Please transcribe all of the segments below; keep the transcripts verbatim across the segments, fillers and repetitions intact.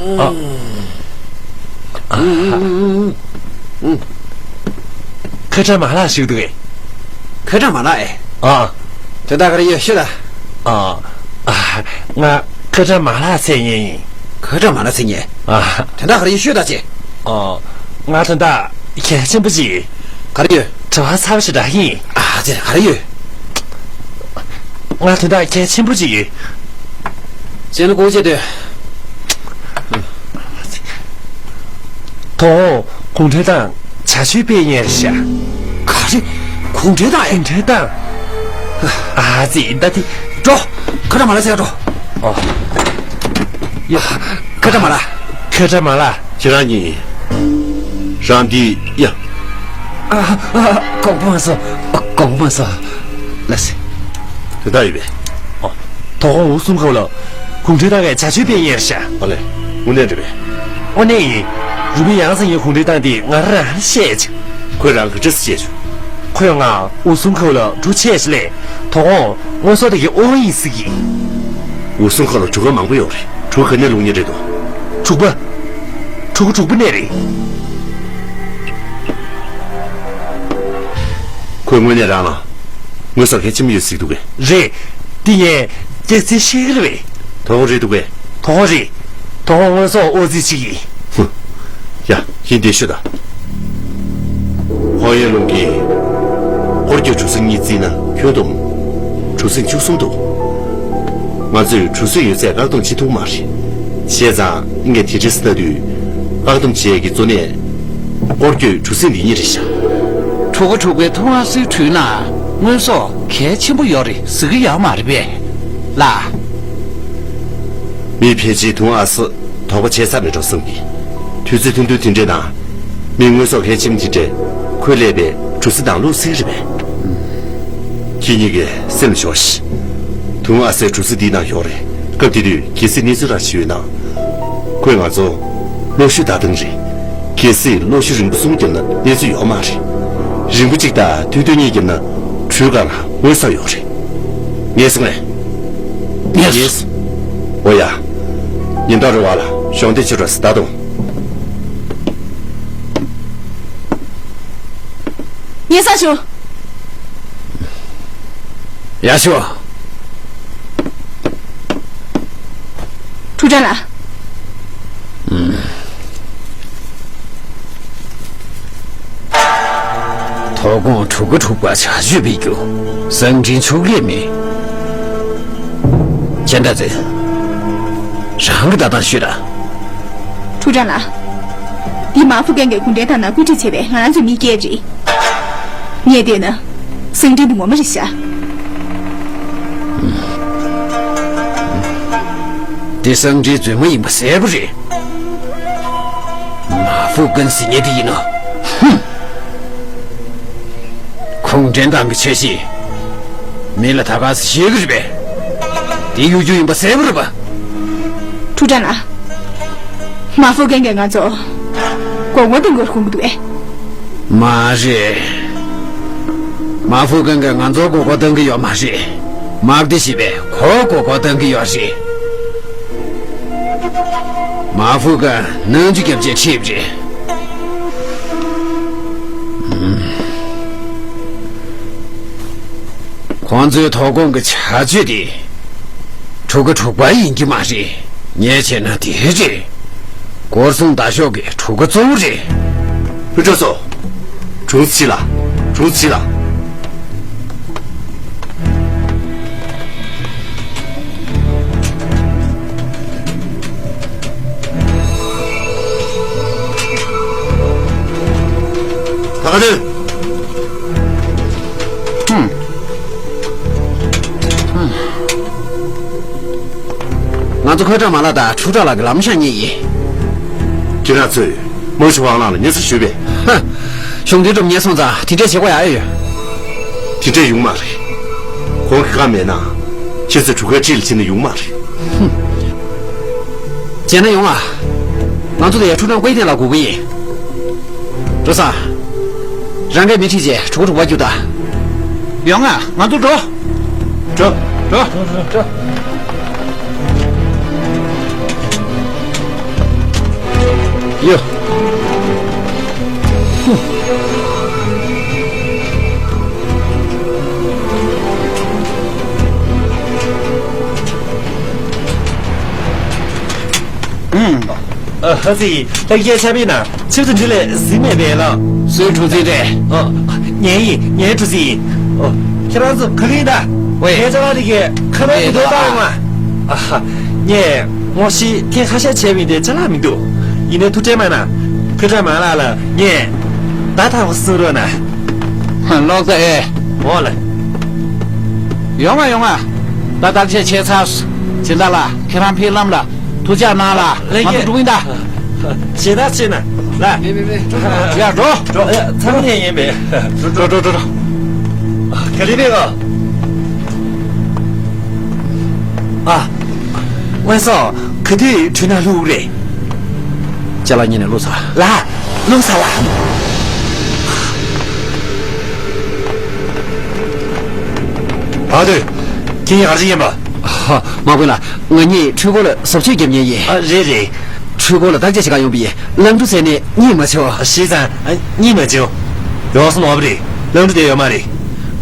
ཨ། ཨ། ཁ་བྲལ་མ་ལགས་ཞིག་འདུག་གས། ཁ་བྲལ་མ་ལགས་ཨེ། ཨ། དོན་དག་ག་རེ་ཡོད་ཤོད་དང་། ཨ། ཨ། ང་ཁ་བྲལ་མ་ལགས་འཚོལ་མཁན་ཡིན། ཁ་བྲལ་མ་ལགས་འཚོལ་མཁན། ཨ། དོན་དག་ག་རེ་ཡོད་ཤོད་དང་ཅེ། ཨ། ང་དོན་དག་གལ་ཆེན་པོ་ཅིག་ཡོད། ག་རེ་ཡོད། དྲི་བ་ཚ་བ་ཞིག་འདྲ་ཡིན། ཨ་ཙི། ག་རེ་ཡོད། ང་དོན་དག་གལ་ཆེན་པོ་ཅིག་ཡོད། ཅེ་ན་ལྐོག་བྱས་སྡོད། དོ་དགོང་གུང་ཁྲན་ཏང་བྱ་སྤྱོད་སྤེལ་མཁན་རེད་ཤག་ག་རེ། གུང་ཁྲན་ཏང་ཨེ། གུང་ཁྲན་ཏང་། ཨ་ཙི། ད་དེ། འགྲོ། ཁ་བྲལ་མ་ལགས་འཚོལ་འགྲོ། ཨོ། ཡ། ཁ་བྲལ་མ་ལགས། ཁ་བྲལ་མ་ལགས། ཁྱེད་རང་གཉིས། རང་འདི་ཡ། ཨ། ཨ། དགོངས་པ་མ་ཚོམས། དགོངས་པ་མ་ཚོམས། ལགས་སེ། དེ་ལྟར་ཡོད་པས། ཨོ། དོ་དགོང་འུ་གསུམ་ཁ་ལ་གུང་ཁྲན་ཏང་གི་བྱ་སྤྱོད་སྤེལ་མཁན་རེད་ཤག་ཨ་ལས། དངོས་གནས་རེད་པས། དངོས་གནས་ཡིན། རུ་མི་ཡང་སེ་ཡིན། གུང་ཁྲན་ཏང་འདི་ང་རང་རང་བཤད་ཅིག་ཁོས་རང་གི་འདྲ་སེ་བཤད་བྱུང་། ཁོས་ང་འུ་གསུམ་ཁ་ལ་གྲུ་ཆད་ཅིག་ལས། དོ་དགོང་དངོས་ཟོག་དེ་གི་དབང་ཡིན་ཟེར་གི། འུ་གསུམ་ཁ་ལ་གྲུ་ཁ་མང་པོ་ཡོད་རེད། གྲུ་ག་ནས་བླུག་མཁན་རེད་འདུག་གྲུ་པ། གྲུ་ག་གྲུ་པ་ནས་རེད། ཁོས་དངོས་གནས་རང་ལ་དངོས་ཟོག་གལ་ཆེན་པོ་ཡོད་ཟེར་འདུག་གས། རེད། འདི་ངས་སྐྱག་རྫུན་བཤད་གི་རེད་པས། དོ་དགོང་རེད་འདུག་གས། དོ་དགོང་རེད། དོ་དགོང་དངོས་ཟོག་དབོར་རྩིས་བྱེད་ཀྱི། ཧུ། ཡ། ཡིན། འདི་ཤོད་དང་། ཧོང་ཡོན་ལུང་གིས་སྐོར་སྐྱོད་གྲུ་གཟིངས་གཉིས་བརྩིས་ན་ཁྱོན་བསྡོམས་གྲུ་གཟིངས་བཅུ་གསུམ་འདུག་ང་ཚོས་གྲུ་གཟིངས་ཡོད་ཚད་བཀག་སྡོམ་བྱེད་ཐུབ་མ་རེད། བྱས་ཙང་ངས་དེ་འདྲ་ཟེར་ལྟ་དུས། བཀག་སྡོམ་བྱེད་ཡས་ཀྱི་གཙོ་གནད་སྐོར་སྐྱོད་གྲུ་གཟིངས་འདི་གཉིས་རེད་ཤག་གྲུ་ག་གྲུ་པའི་དུང་ཨ་སིའི་གྲུའི་ནང་དངོས་ཟོག་གལ་ཆེན་པོ་ཡོད་རེད་ཟེར་གི་ཡོད་མ་རེད་པས། ལགས། མི་ཕལ་ཆེར་དུང་ཨ་སི་དོགས་པ་བྱས་ཚར་མེད་འགྲོ་བསམ་གི། དུས་ཚོད་ཐུང་ཐུང་དེ་འདྲའི་ནང་མི་དངོས་ཟོག་གལ་ཆེན་པོ་འདི་འདྲས་ཁོས་སླེབས་པའི་གྲུ་གཟིངས་ནང་བླུགས་སྲིད་རེད་པས། ཁྱེད་གཉིས་ཀྱིས་སེམས་ལ་ཞོག་ཤིག་དུང་ཨ་སིའི་གྲུ་གཟིངས་འདིའི་ནང་ཡོད་རེད། སྐབས་དེ་དུས་གལ་སྲིད་གནས་ཚུལ་ར་ཞིག་ཡོད་ན། ཁོས་ང་ཚོ་གློག་ཤུགས་བརྡ་བཏང་རེད། གལ་སྲིད་གློག་ཤུགས་རིང་པོ་གསུམ་བརྒྱབ་ན་གནས་ཚུལ་ཡོད་མ་རེད། རིང་པོ་གཅིག་དང་ཐུང་ཐུང་གཉིས་བརྒྱབ་ན་གྲུའི་སྒང་ལ་མངོན་གསལ་ཡོད་རེད། ངས་སོང་ངས། ངས་སོང་། ངས་སོང་། འོ་ཡ། ཉེན་རྟོག་རུ་བ་ལ་གཞོགས་འདེགས་བྱེད་རོགས་ཟེར་ད་དུང་། ངས་ས་ཞུ། ཡ་ཤོ། ཁྲུ་ཀྲང་ལགས། དོ་དགོང་གྲུ་ག་གྲུ་པ་བྱ་སྤྱོད་སྤེལ་རྒྱུ་གསང་འཕྲིན་ཕྱོགས་ལས་མེད། ཅན་ཏ་ཙེ། རང་གི་ལྟ་སྟངས་ཤོད་དང་། ཁྲུ་ཀྲང་ལགས། འདི་མ་ཧྥུ་ཀན་གྱིས་གུང་ཁྲན་ཏང་ནང་བཀོད་སྒྲིག་བྱས་པའི་ང་རང་ཚོའི་མིའི་སྐད་རེད། ངས་བལྟས་ན། གསང་འཕྲིན་འདི་ངོ་མ་རེད་ཤག་འདི་གསང་འཕྲིན་རྫུན་མ་ཡིན་པ་གསལ་པོ་རེད། མ་ཧྥུ་ཀན་ཟེར་མཁན་དེ་ཡིན་ནོ། ཧུམ། གུང་ཁྲན་ཏང་གི་འཆར་གཞི། མི་ལ་ད་ག་སེ་བཤད་གི་རེད་པས། དེ་གཡོ་སྒྱུ་ཡིན་པ་གསལ་པོ་རེད་པ། ཁྲུ་ཀྲང་ལགས། མ་ཧྥུ་ཀན་གྱིས་ང་ཚོ་མགོ་སྐོར་གཏོང་དགོས་དགོངས་ཀྱི་འདུག་གས། མ་རེད། མ་ཧྥུ་ཀན་གྱིས་ང་ཚོ་མགོ་སྐོར་གཏོང་གི་ཡོད་མ་རེད། དམག་སྡེ་བཞི་པས་ཁོ་མགོ་སྐོར་གཏོང་གི་ཡོད་རེད། མ་ཧྥུ་ཀན་ནང་ཆུ་རྒྱབ་ཆས་ཁྲིད་པ་རེད། ཁོང་ཚོའི་དོ་དགོང་གི་བྱ་སྤྱོད་དེ། གྲུ་ག་གྲུ་པ་ཡིན་གྱི་མ་རེད། ངས་བྱས་ན་དེ་རེད། སྐོར་སྲུང་མདའ་ཤོག་གི་གྲུ་ག་གཙོ་བོ་རེད། ཕུན་ཚོགས་ཚོ། གྲུ་ཚིག་ལ། གྲུ་ཚིག་ལ། ད་ག་དུས། ཧུམ། ཧུམ། ང་ཚོ་ཁོས་ཀྲང་མ་ལགས་དང་ཁྲུ་ཀྲང་ལགས་ཀྱི་ལམ་བཞག་མཁན་ཡིན། ཁྱེད་རང་ཚོས་མང་ཆེ་བ་ལགས་ལ་སྙན་སེང་ཞུས་པས། ཧ། གཞུང་འབྲེལ་སྒྲུབ་མཁན་སོང་ཙང་དེ་འདྲས་བྱེད་དགོས་ཡ་ཨེ་ཡོད། དེ་འདྲས་ཡོང་མ་རེད། ཁོང་གི་བཀའ་མེད་ན། ཁྱེད་ཚོས་གྲུ་ཁའི་འཁྲིས་ལ་ཕྱིན་ན་ཡོང་མ་རེད། ཧུམ། བྱས་ན་ཡོང་ཨ། ང་ཚོ་དེ་ཡ་ཁྲུ་ཀྲང་པེ་ཐེ་ལ་སྒུག་གི་ཡིན། འགྲོ་ས། རང་གིས་མི་ཁྲིད་བྱས་གྲུ་ག་གྲུ་པ་རྒྱུགས་དང་། ཡོང་ཨ། ང་ཚོ་འགྲོ། འགྲོ། འགྲོ། འགྲོ། ཡོ། ཨ། ཧ་ཙི། ད་སྐད་ཆ་བས་ན་ཆིབས་སུ་འདི་ལས་ཟིན་མེད་པས་ལ། སུའི་གྲུ་འཛིན་རེད། ཨ། ངའི་ངའི་གྲུ་འཛིན། ཨོ། ཁྱེད་རང་ཚོ་ག་ལེ་ཡིན་ད། ཝེ། ངའི་ཅ་ལག་རིགས་ཀྱི་ཁ་ལག་མི་འདུག་ད་ཡོང་ང་། ཨ་ཧ། ངས་ངོ་ཤེས་ཐེངས་ཁ་ཤས་བྱས་པ་ཡིན་ཏེ་ཅ་ལག་མི་འདུག་ཡིན་ནའི་ཐུགས་ཁྲལ་མ་གནང་། ཕུན་ཚོགས་མ་ལགས་ལ་ངས་བརྡ་ཐག་པ་གསུང་རོགས་གནང་། ལོག་ད་ཨེ། འོ་ལགས། ཡོང་ང་ཡོང་ང་། ད་བརྟག་དཔྱད་བྱས་ཚར། སྦྱིན་བདག་ལགས་ཁྱེད་རང་ཕའི་ལམ་ལ་ཐུགས་ཅག་གནང་ལ། ལགས། ང་ཚོ་འགྲོ་གི་ཡིན་ད། ཞེ་དྲག་ཆེ་ན་ལ། མེད་མེད་མེད། ཡ་འགྲོ། འགྲོ། ཡ་ཚང་མ་ཡིན་པས། འགྲོ་འགྲོ་འགྲོ་འགྲོ། ག་རེ་རེད་ག་ཨ། དབེན་སོང་། ག་དུས་གྲུ་ནང་ལྷུག་རེད། ཅ་ལག་གཉིས་ནས་བླུགས་ཚར། ལ། བླུགས་ཚར་ལ། ཨ་དུས། ཁྱེད་གཉིས་ག་རེ་བྱེད་ཀྱིན་པ། ཧ། དམག་དཔོན་ལགས། ང་གཉིས་འཕྲུལ་འཁོར་ལ་གཟབ་མཆོར་རྒྱབ་མཁན་ཡིན། ཨ་རེད་རེད། འཕྲུལ་འཁོར་ལ་བརྟག་དཔྱད་བྱེད་ག་ཡོང་པ་ཡིན། གླང་ཕྲུག་ཟེར་ནས་གཉིད་མ་བྱེད། ཨ་ཤེས་ཙང་། ཨ་གཉིད་མ་བྱེད། ཡོང་སོང་ནོར་བ་རེད། གླང་ཕྲུག་དེ་ཡོད་མ་རེད།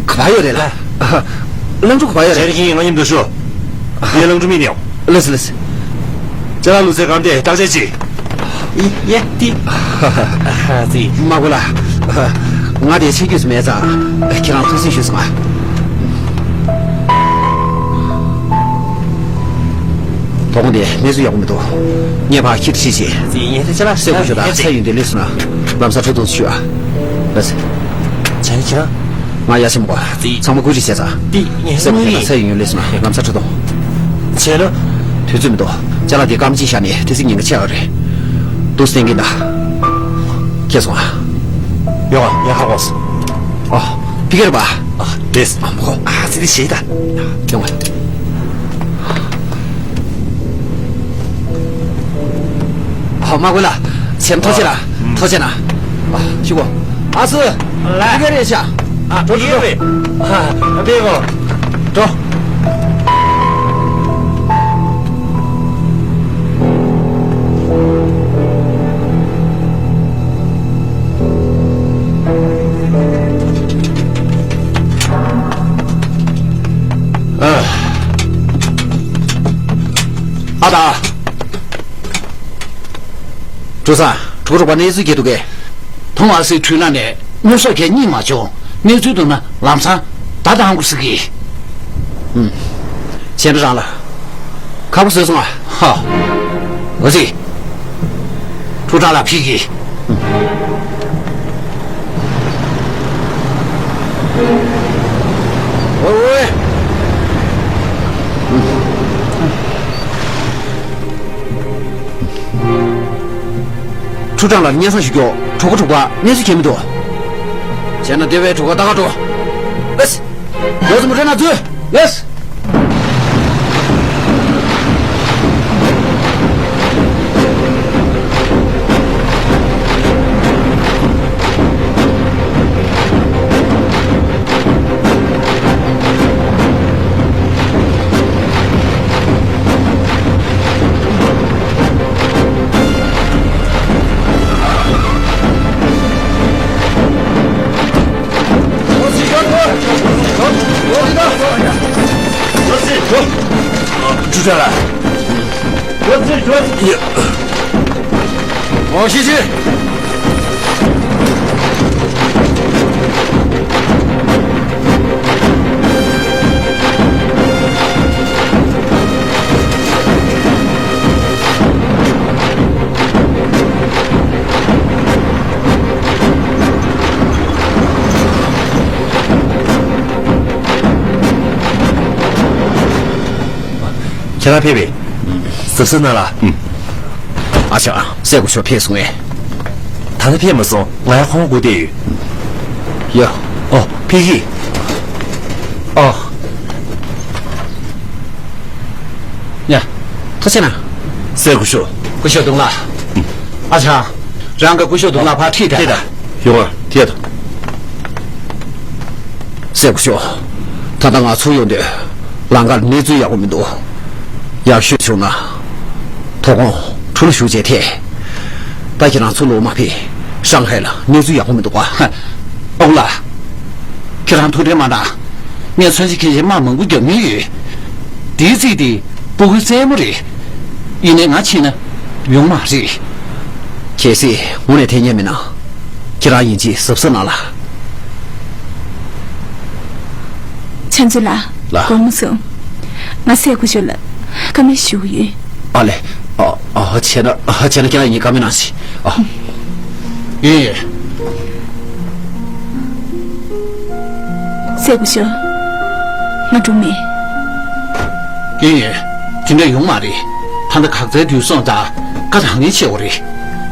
ག་པར་ཡོད་རེད་ལ། ཨ། གླང་ཕྲུག་ག་པར་ཡོད་རེད། ཁྱེད་རང་གཉིས་ང་མཉམ་དུ་ཤོག་ངས་གླང་ཕྲུག་རྨིས་ནས་ཡོང་། ལགས་སོ་ལགས་སོ། ཅ་ལག་བླུགས་སའི་སྒམ་དེ་བརྟག་དཔྱད་བྱེད། ཡེ་ཡེ་ཏི། ཧ་ཧ། ཙི། དམག་དཔོན་ལགས། ང་དེ་ཆ་རྒྱུས་སུ་མེད་ཙང་ཁྱེད་རང་ཐུགས་སེམས་ཞུས་སོང་ང་། དོ་དགོང་དེ་གནས་ཚུལ་ཡག་པོ་མི་འདུག་ངས་ཕར་ཁྱི་ཁྲིད་ཤིག་ཙི། ཡེ་ཏི་ཅ་ལག་སེ་གོ་ཤོ་དང་ས་ཡོན་དེ་ལས་སུ་ན་ལམ་སང་འཕྲོད་ཐུབ་ཞུ་ཨ། ལགས་སེ། བྱས་ན་ཁྱེད་རང་། ང་ཡ་ཆེན་མོ། ཙི། ཚང་མ་བཀོད་སྒྲིག་བྱས་ཚར། ཏི། ངས་སེ་གོ་ཤོ་དང་ས་ཡོན་ལས་སུ་ན་ལམ་སང་འཕྲོད་ཐུབ། བྱས་ན། དུས་ཚོད་མི་འདུག་ཅ་ལག་འདི་སྐར་མ་གཅིག་བཞག་ནས་དེ་ཚེ་ཉེན་ཁ་ཆེ་བ་རེད། འདུག་སེ་གིན་ད། ཁྱེད་སོང་ཨ། ཡོང་ཨ། ཡ་ཧ་གོ་སོང་། ཨ། ཕི་ཀེར་པ། ཨ། རེད། ཨ་མོ། ཨ་ཙི་རེ་ཞེ་ད། ཡོང་ཨ། ཧ། དམག་དཔོན་ལགས། སེམས་ཐོག་ཆེ་ལ། ཨ། ཐོག་ཆེ་ན། ཨ། ཤི་གོ་ཨ་སུ། ལ། ཕི་ཀེར་རེད་ཤག་ཨ། འགྲོ་འགྲོ་འགྲོ། ཨ། ཨ་པེ་གོ། འགྲོ། ཨ་ད། གྲུ་ས། གྲུ་རོགས་པ་གནས་ཚུལ་སྐྱེལ་འདུག་གས། ཐོང་ཨ་སི་འཕྲུལ་ནང་ནས་དངོས་ཟོག་གས་རྙེད་མ་བྱུང་། གནས་ཚུལ་འདུག་ན་ལམ་སང་ད་ད་ཧང་གོ་སི་གི། ཨུམ། བྱས་ན་རང་ལ། ཁག་པོ་བཟོས་སོང་ཨ། ཧ། འོ་ཙི། ཁྲུ་ཁྲག་ལ་ཕིག་གི། ཨུམ། འོ་འོ། ཁྲུ་ཁྲག་ལ་སྙན་སེང་ཞུ་རྒྱུ། གྲོགས་པོ་གྲོགས་པ་གནས་ཚུལ་མཁྱེན་མི་འདུག་བྱས་ན་སྡེ་བའི་གྲོགས་པོ་ད་ག་འགྲོ། ཨེས། ཡོད་ཚོ་མུ་ཁྲེ་ན་ཚུ། ཡེས། ཁྱེད་རང་ཕེབས་པས། གཟབ་གཟབ་གནང་ལ། ཨ་ཅག་སྲས་སྐུ་ཞབས་ཕེབས་སོང་ངས། ད་ལྟ་ཕེབས་མ་སོང་། ང་ཡང་ཁོང་སྒུག་བསྡད་ཡོད། ཡ། ཨོ། ཕེབས་ཀྱི། ཨོ། ཡ། ཐུགས་རྗེ་གནང་། སྲས་སྐུ་ཞབས། སྐུ་ཞབས་གདུང་ལ། ཨ་ཅག་རང་གི་སྐུ་ཞབས་གདུང་ལ་ཕར་ཁྲིད་དང་། ཁྲིད་དང་། ཡོང་བ་ཁྲིད་དང་། སྲས་སྐུ་ཞབས། ད་ལྟ་ང་ཚུར་ཡོང་དུས་ལམ་ཁར་གནས་ཚུལ་ཡག་པོ་མི་འདུག་ཡག་ཤོས་བྱུང་ན། དོ་དགོང་གྲུ་ལ་བཞུགས་བྱས་ཐད། ད་ཁྱེད་རང་ཚུར་ལོག་མ་ཕེབས། ཧྲང་ཧའེ་ལ་གནས་ཚུལ་ཡག་པོ་མི་འདུག་ག། ཨ་ཁུ་ལགས། ཁྱེད་རང་ཐུགས་ཁྲལ་མ་གནང་། ངས་མཚོན་ཆ་མཁན་ཆེན་དམག་མང་པོ་རྒྱག་མྱོང་ཡོད། དེའི་རྩིས་དེ་སྤུ་གུའི་རྩེད་མོ་རེད། ཡིན་ནའི་ང་ཕྱིན་ན་ཡོང་མ་རེད། གལ་སྲིད་དངོས་གནས་ཐེ་ཉེ་མིན་ན། ཁྱེད་རང་ཡིན་གཅིག་གཟབ་གཟབ་གནང་ལ། ཆང་ཚུ་ལགས། ལགས། དགོང་མོ་སོང་། ང་སྲས་སྐུ་ཞབས་ལ་བཀའ་མོལ་ཞུ་གི་ཡོད། ཨ་ལེ། ཨ་ཨ་བྱས་ན་ཨ་བྱས་ན་ཁྱེད་རང་ཡིན་གྱིས་བཀའ་མོལ་གནང་ཞིག། ཨ། ཡིན། སྲས་སྐུ་ཞབས། ང་འགྲོ་མེད། ཡིན་ཡིན། དེ་འདྲ་ཡོང་མ་རེད། ད་ལྟ་འགག་རྩའི་དུས་སོང་ཙང་བཀའ་དྲིན་ལན་ཆེ་བ་རེད།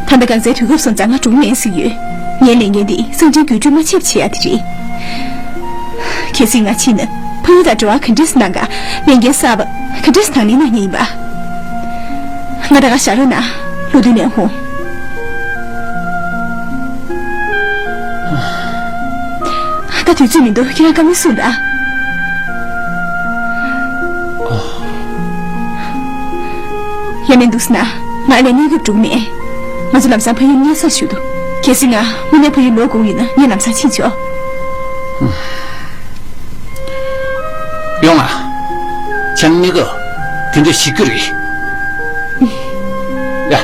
ད་ལྟ་འགག་རྩའི་དུས་སྐབས་སོང་ཙང་ང་འགྲོ་མེད་ཟེར་ཡོད། ངའི་ལས་འགན་དེ་གསང་འཕྲིན་བརྒྱུད་སྤྲོད་མ་བྱེད་པ་བྱེད་ཡ་དེ་རེད། གལ་སྲིད་ང་ཕྱིན་ན་ཕ་ཡུལ་དང་འབྲེལ་བ་ག་འདྲས་གནང་ག། ལས་འགན་གསར་པ་ག་འདྲས་དང་ལེན་གནང་མཁན་ཡིན་པ། ང་ད་ག་བཞག་རོགས་གནང་། ལོ་དུས་ནས་ཧོ། ད་དུས་ཚོད་མི་འདུག་ཁྱེད་རང་བཀའ་མོལ་གསུངས་དང་། ཡ་མེད་འདུག་ཟེར་ན། ང་ཨ་ལས་གནས་སྐབས་འགྲོ་གི་མེད། ང་ཚོ་ལམ་སང་ཕ་ཡུལ་སྙན་སར་བཞུགས་འདུག་གལ་སྲིད་ང་དངོས་གནས་ཕ་ཡུལ་ལོག་དགོས་ཡིན་ན་ངས་ལམ་སང་ཕྱིན་ཆོག་ཡོང་ང་། ཁྱེད་གཉིས་ཀ་དེ་འདྲ་ཞིག་རྒྱུ་རེད། ཡ།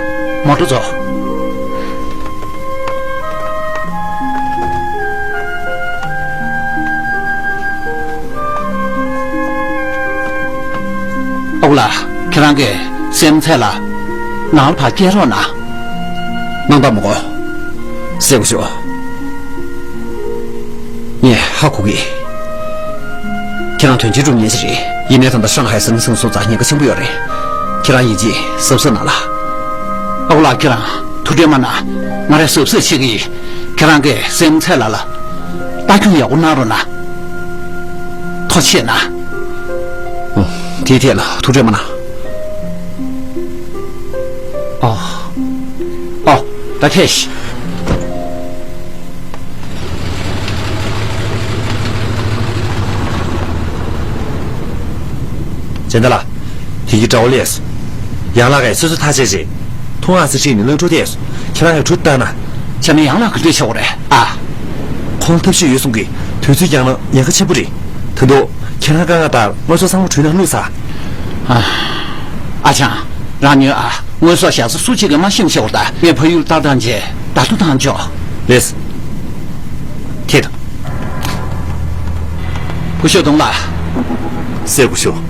མོ་ཊ་ཚོ། ཨ་ཁུ་ལགས། ཁྱེད་རང་གིས་སེམས་ཚད་ལ་ནང་ལ་ཕར་སྐྱེལ་རོགས་གནང་། གནང་དང་མི་དགོས། སྲས་སྐུ་ཞབས། ངས་ཧ་གོ་གི། ཁྱེད་རང་དོན་ཆེན་སྒྲུབ་མཁན་ཞིག་རེད། ཡིན་ནའི་ད་ལྟ་ཧྲང་ཧའེ་ཟིང་ཟིང་སོང་ཙང་ཉེན་ཁ་ཆེན་པོ་ཡོད་རེད། ཁྱེད་རང་ཡིན་གཅིག་གཟབ་གཟབ་གནང་ལ། ཨ་ཁུ་ལགས། ཁྱེད་རང་ཐུགས་ཁྲལ་མ་གནང་། ང་རང་གཟབ་གཟབ་བྱེད་ཀྱི་ཡིན། ཁྱེད་རང་གིས་སེམས་ཚད་ལ་ལ་ལྟ་སྐྱོང་ཡག་པོ་གནང་རོགས་གནང་། ཐུགས་རྗེ་གནང་། ཨོ། དེའི་ཐད་ལ་ཐུགས་ཁྲལ་མ་གནང་། ཨོ། ཨོ། ད་ཐེ་ཤི། ཇན་ད་ལ། དེ་གི་དགྲ་བོ་ལས་སོ། ཡང་ལགས་ཀྱིས་སོ་སོ་ཐག་བཅད་རྗེས། ཐུང་ཨ་སི་ཁྲིད་ནས་ལོན་ཀྲུག་བསྡད་སོ། ཁྱེད་རང་ཡང་གྲུ་བཏང་ན། ཆ་མེད། ཡང་ལགས་ཀྱིས་འདོད་ཆེ་བ་རེད་ཨ། ཁོང་ལ་ཐབས་ཤེས་ཡོད་གསུང་གི། དུས་ཚོད་འགྱངས་ན་ཉེན་ཁ་ཆེན་པོ་རེད། ད་དུང་། ཁྱེད་རང་དཀའ་ངལ་ལྟར་དངོས་ཟོག་ཚང་མ་གྲུའི་ནང་བླུགས་ས། ཨ། ཨ་ཅང་། རང་ཉོན་ཨ། དངོས་ཟོག་བཞག་ས་སུ་གཅིག་གིས་མ་ཤེས་ཤེས་པར་ད། ངས་ཕ་ཡུལ་ལྟ་སྟངས་བྱས་བརྡ་ཐོ་བཏང་ཆོག་ལེས། ཁྱེད། སྐུ་ཞབས་གདོང་ལ། སྲས་སྐུ་ཞབས།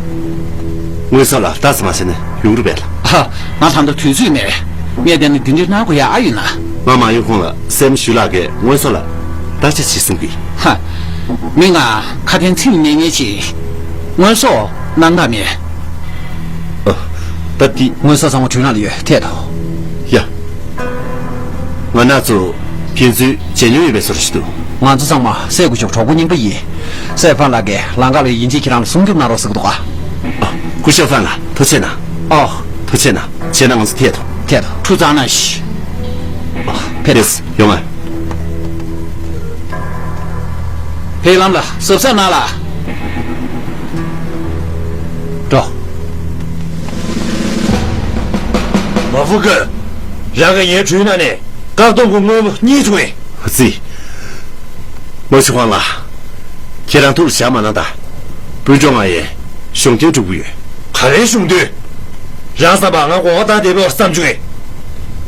དངོས་ཟོག་ལ་ལྟ་ཙམ་མ་བྱས་ན་ཡོང་རུ་བས་ལ། ཨ། ང་ད་ལྟ་དུས་ཚོད་མེད། ངས་བལྟས་ན་འདི་འདྲའི་གནང་དགོས་ཡ་ཨ་ཡོད་ན། ང་མ་ཡོང་གོང་ལ་སྲས་མོ་ཞུས་ལགས་ཀྱིས་དངོས་ཟོག་ལ་ལྟ་ཅི་བྱེད་གསུང་གི། ཧ། མི་ང་ཁ་དན་ཚིག་ཉན་ཉན་ཅིག་དངོས་ཟོག་གནང་དག་མེད། ཨ། ད་འདི། དངོས་ཟོག་ཚང་མ་གྲུ་ནང་ལ་ཡོད། ཐད་དོ། ཡ། ང་ན་ཚོ་ཕན་ཚུན་བྱེད་མྱོང་ཡོད་པའི་བཟོ་འདྲ་ཞིག་འདུག་ང་ཚོ་ཚང་མ་སྲས་སྐུ་ཞབས་གྲོགས་པོ་རྙིང་པ་ཡིན། སྲས་ཧྥང་ལགས་ཀྱིས་ལམ་ཁ་ལ་ཡིན་གཅིག་ཁྱེད་རང་ལ་སྲུང་སྐྱོབ་གནང་རོགས་ཟེར་གི་འདུག་ག་ཨ། སྐུ་ཞབས་ཧྥང་ལགས་ཐུགས་རྗེ་གནང་། ཨོ། ཐུགས་རྗེ་གནང་། བྱས་ན་ང་ཚོ་ཐད་དོ། ཐད་དོ། ཁྲུ་ཙང་ན་ཤི། ཨ། ཕེབས། ཡོང་ང་། ཕེབས་ལམ་ལ་གཟབ་གཟབ་གནང་ལ། འགྲོ། མ་ཧྥུ་ཀུ། རང་གིས་ངའི་གྲུའི་ནང་ནས་བཀག་སྡོམ་གྱི་དངོས་པོ་རྙེད་བྱུང་ངས། ཧུ་ཙི། ངོ་ཤེས་ཧྥང་ལགས། ཁྱེད་རང་ཐུགས་ལ་བཞག་མ་གནང་དང་། སྤུན་གྲོགས་ང་ཡིས་གཞུང་དོན་སྒྲུབ་ཀྱི་ཡོད། ག་རེའི་གཞུང་དོན། རང་བསམ་པ་ང་མགོ་སྐོར་བཏང་བསྡད་པའི་བསམ་བྱུང་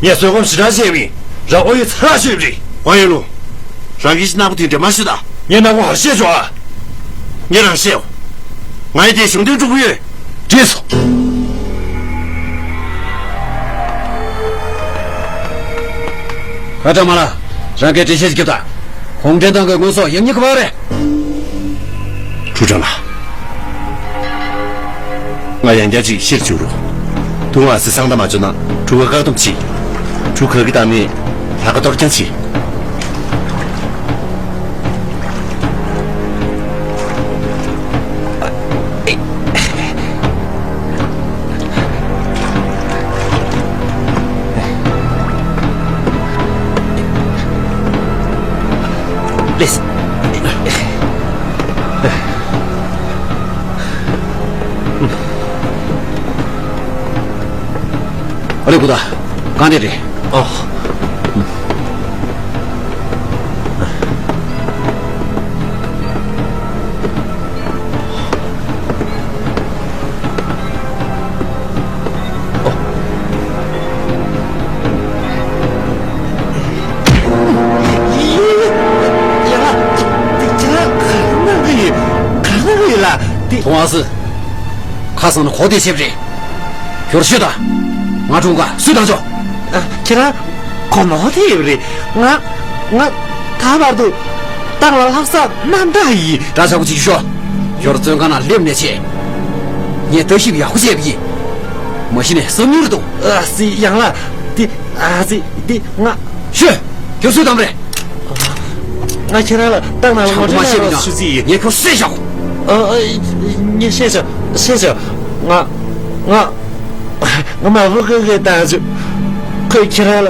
ངས། ངས་བཟོད་སྒོམ་ཞེ་དྲག་བྱས་པ་ཡིན། རང་ཨོ་ཡོད་ཚ་ལག་ཤོད་པ་རེད། ཝང་ཡོན་ལུང་། རང་གིས་ནག་པོ་དེ་འདྲ་མ་ཤོད་དང་། ངས་ནག་པོ་ག་རེ་བཤད་ཆོག་ཨ། ངས་རང་བཤད་འོ། ང་ཡིས་དེ་གཞུང་དོན་སྒྲུབ་ཀྱི་ཡོད། བྲིས་སོ། ཁ་བྲལ་མ་ལ། རང་གིས་འགྲེལ་བཤད་ཅིག་རྒྱོབ་དང་། གུང་ཁྲན་ཏང་གི་དངོས་ཟོག་ཡག་ཉེས་ག་པར་རེད། ཁྲུའུ་ཀྲང་ལགས། ང་ཡང་བསྐྱར་ཅིག་བཤད་བཅུག་རོགས། ཐུང་ཨ་སི་གསང་བརྡ་མ་བྱུང་ན་གྲུ་ཁ་བཀག་སྡོམ་བྱེད། གྲུ་ག་གི་བཏང་མེད། ལྷག་ག་གཏོར་རྐྱང་བྱེད། ལེས། ཨ་ལེ་ཀུ་ད། གང་འདྲ་རེད། ཨོ། ཁོང་ཨ་སི། ཁ་སང་ནི་གོ་བདེ་བྱེད་པ་རེད། ཁྱོད་ཤོད་དང་། ང་ཀྲུང་ག་སུས་བཏང་ཆོག་ཨ། ཁྱེད་རང་གོ་མོ་དེ་ཡོད་རེད། ང་ང་ད་བར་དུ་ཏང་ལ་ལྷག་བསམ་རྣམ་དག་ཡིན། འདྲ་ཆགས་པོ་ཅིག་ཤོག་ཁྱོད་བཙོན་ཁང་ནང་སླེབས་ནས་བྱས། ངས་ལྟ་ཞིབ་ཡག་པོ་བྱས་པ་ཡིན། མ་གཞི་ནས་བསམ་མྱུར་དུ། ཨ་སི་ཡང་ལ། དེ་ཨ་སི་དེ་ང་། ཤོད། ཁྱོད་སུས་བཏང་རེད། ང་ཁྱེད་རང་ལ་ཏང་ནང་ལ་ངོ་སྤྲོད་གནང་རོགས་ཞུ་རྩིས་ཡིན། ངས་ཁྱོད་བསད་བཞག་ཨ། ཨ། ངས་བཤད་བྱ། བཤད་བྱ། ང་ང་ང་མ་བུ་ཁ་ཁ་བཏང་བྱུང་། ཁོས་ཁྱེད་རང་ལ།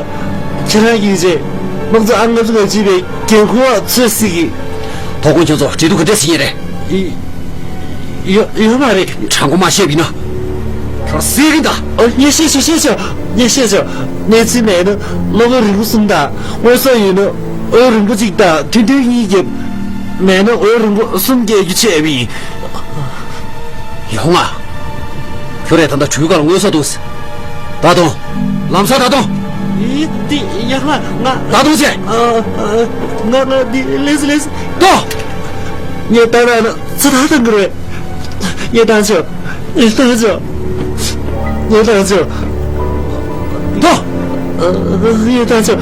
ཁྱེད་རང་གིས་རྗེས་དམངས་གཙོ་ཨང་ལྔ་བཅུ་ང་གཅིག་པའི་འགན་ཁུར་བ་ཚོད་སྲིད་ཀྱི། དོ་དགོང་ཁྱོད་ཚོ་འབྲེལ་གཏུག་ག་འདྲས་བྱེད་ཡས་རེད། ཡོད་ཡོད་མ་རེད། དྲང་པོ་མ་བཤད་པ་ཡིན་ན། ཁྱོད་སྲིད་རིན་ད། ཨོ་ངས་བཤད་ཆོག་བཤད་ཆོག་ངས་བཤད་ཆོག་གནས་ཚུལ་མེད་ན་གློ་བུར་རིང་པོ་གསུམ་དང་། དངོས་ཟོག་ཡོད་ན་འོད་རིང་པོ་གཅིག་དང་ཐུང་ཐུང་གཉིས་བརྒྱབ། མེད་ན་འོད་རིང་པོ་གསུམ་བརྒྱབ་རྒྱུ་བྱས་པ་ཡིན། ཡོང་ང་། ཁྱོད་རས་ད་ལྟ་གྲུའི་ཁ་ལ་དངོས་ཟོག་འདུག་ད་དུང་། ལམ་སང་ད་དུང་། ཡིན། དེ་ཡག་ལ་ང་། ད་དུང་བྱས། ཨ། ཨ། ང་ང་འདི་ལེས་ལེས། ལྟོས། ངས་ད་ར་ན་ཚ་ཐག་དང་གི་རེད། ངས་བཏང་ཆོག་ངས་བཏང་ཆོག་ངས་བཏང་ཆོག་ལྟོས། ཨ། ངས་བཏང་ཆོག་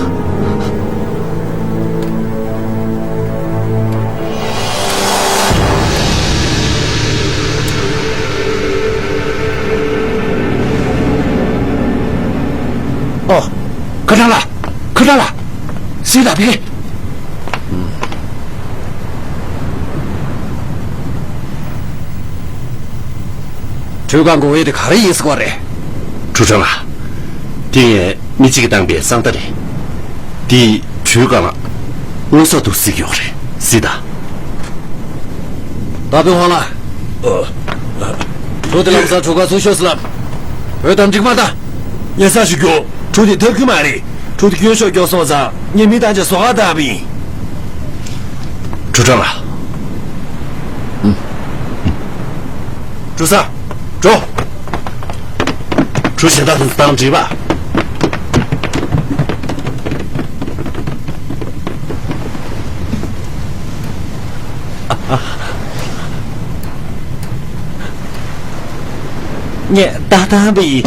ཨོ། ཁ་ཁྲ་ལ། ཁ་ཁྲ་ལ། སྲིད་ད་ཕེ། གྲུ་ག་འགོ་བའི་དེ་ག་རེ་ཡིན་ཟེར་བ་རེད། གྲུ་ཁྲ་ལ། དེ་ངས་མི་གཅིག་གིས་བཏང་པའི་གསང་རྟ་རེད། དེ་གྲུ་ག་ལ་དངོས་ཟོག་ཏུ་གཟིགས་ཡོད་རེད། གཟིགས་དང་། ད་དཔོན་ཧོང་ལ། ཨོ། གྲུ་དེ་ལམ་སང་གྲུ་ཁ་ཚུར་ཤོག་ཟེར་ལབ། འོ་ད་འགྲིག་མ་ད། ཉེ་ས་ཞིག་གྱོ། གྲུ་དེ་ཐབས་ཀྱི་མ་རེད། གྲུ་དེ་སྐྱོན་ཤོག་སྐྱོ་སོང་ཙང་ངས་མི་བཏང་ཆ་བཟོ་ག་བཏང་བ་ཡིན། གྲུ་ཁྲ་ལ། གྲུ་ས། འགྲོ། གྲུ་གཞན་དག་ཚོ་བཏང་འགྲིག་པ། ངས་ད་ལྟ་བི།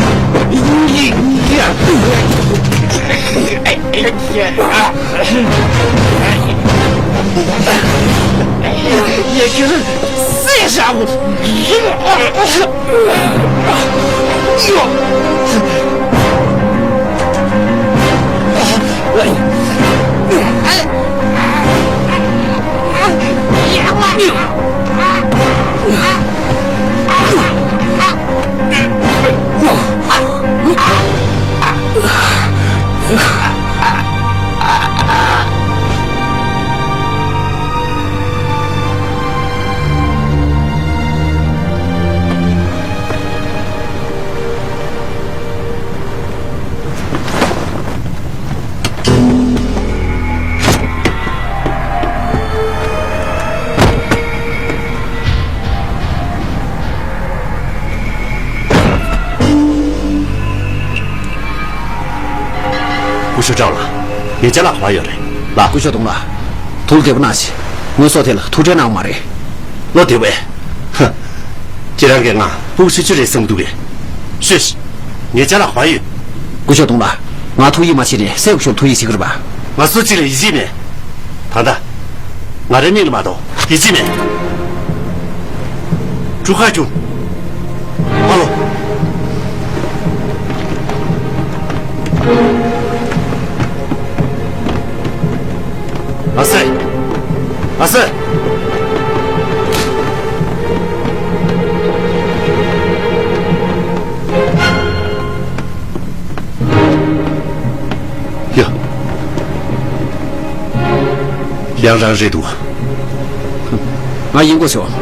ཡ་ཁྱོད་སེ་ཞའོ། སྐུ་ཞབས་ཀྲང་ལགས། ངེད་ཅག་ལ་ག་པར་ཡོད་རེད་ལགས། སྐུ་ཞབས་ཏོང་ལགས། ཐུགས་བདེ་པོ་གནང་ཞིག་དངོས་ཟོག་དེ་ལ་ཐུགས་ཁྲལ་གནང་མ་རེད། བློ་བདེ་བས། ཧ། ཁྱེད་རང་གིས་ང་ཕྲུ་གུ་ཤི་ཆུ་རེད་བསམ་འདུག་གས། ཤོད། ངེད་ཅག་ལ་ག་པར་ཡོད། སྐུ་ཞབས་ཏོང་ལགས། ང་ཐུགས་ཡིད་མ་ཆེས་ནས་སྲས་སྐུ་ཞབས་ཐུགས་ཡིད་ཆེས་ཀྱི་རེད་པ། ང་སུ་གཅིག་ལ་ཡིད་ཆེས་མེད། ད་ལྟ། ང་རའི་མིང་ལ་མ་གཏོགས་ཡིད་ཆེས་མེད། གྲུ་ཁ་ཁྱུང་། ཨ་ལོ། ཨ་སེ། ཨ་སེ། ཡ། ཡང་རང་རེད་འདུག་ང་ཡིན་དགོས་ཤོག་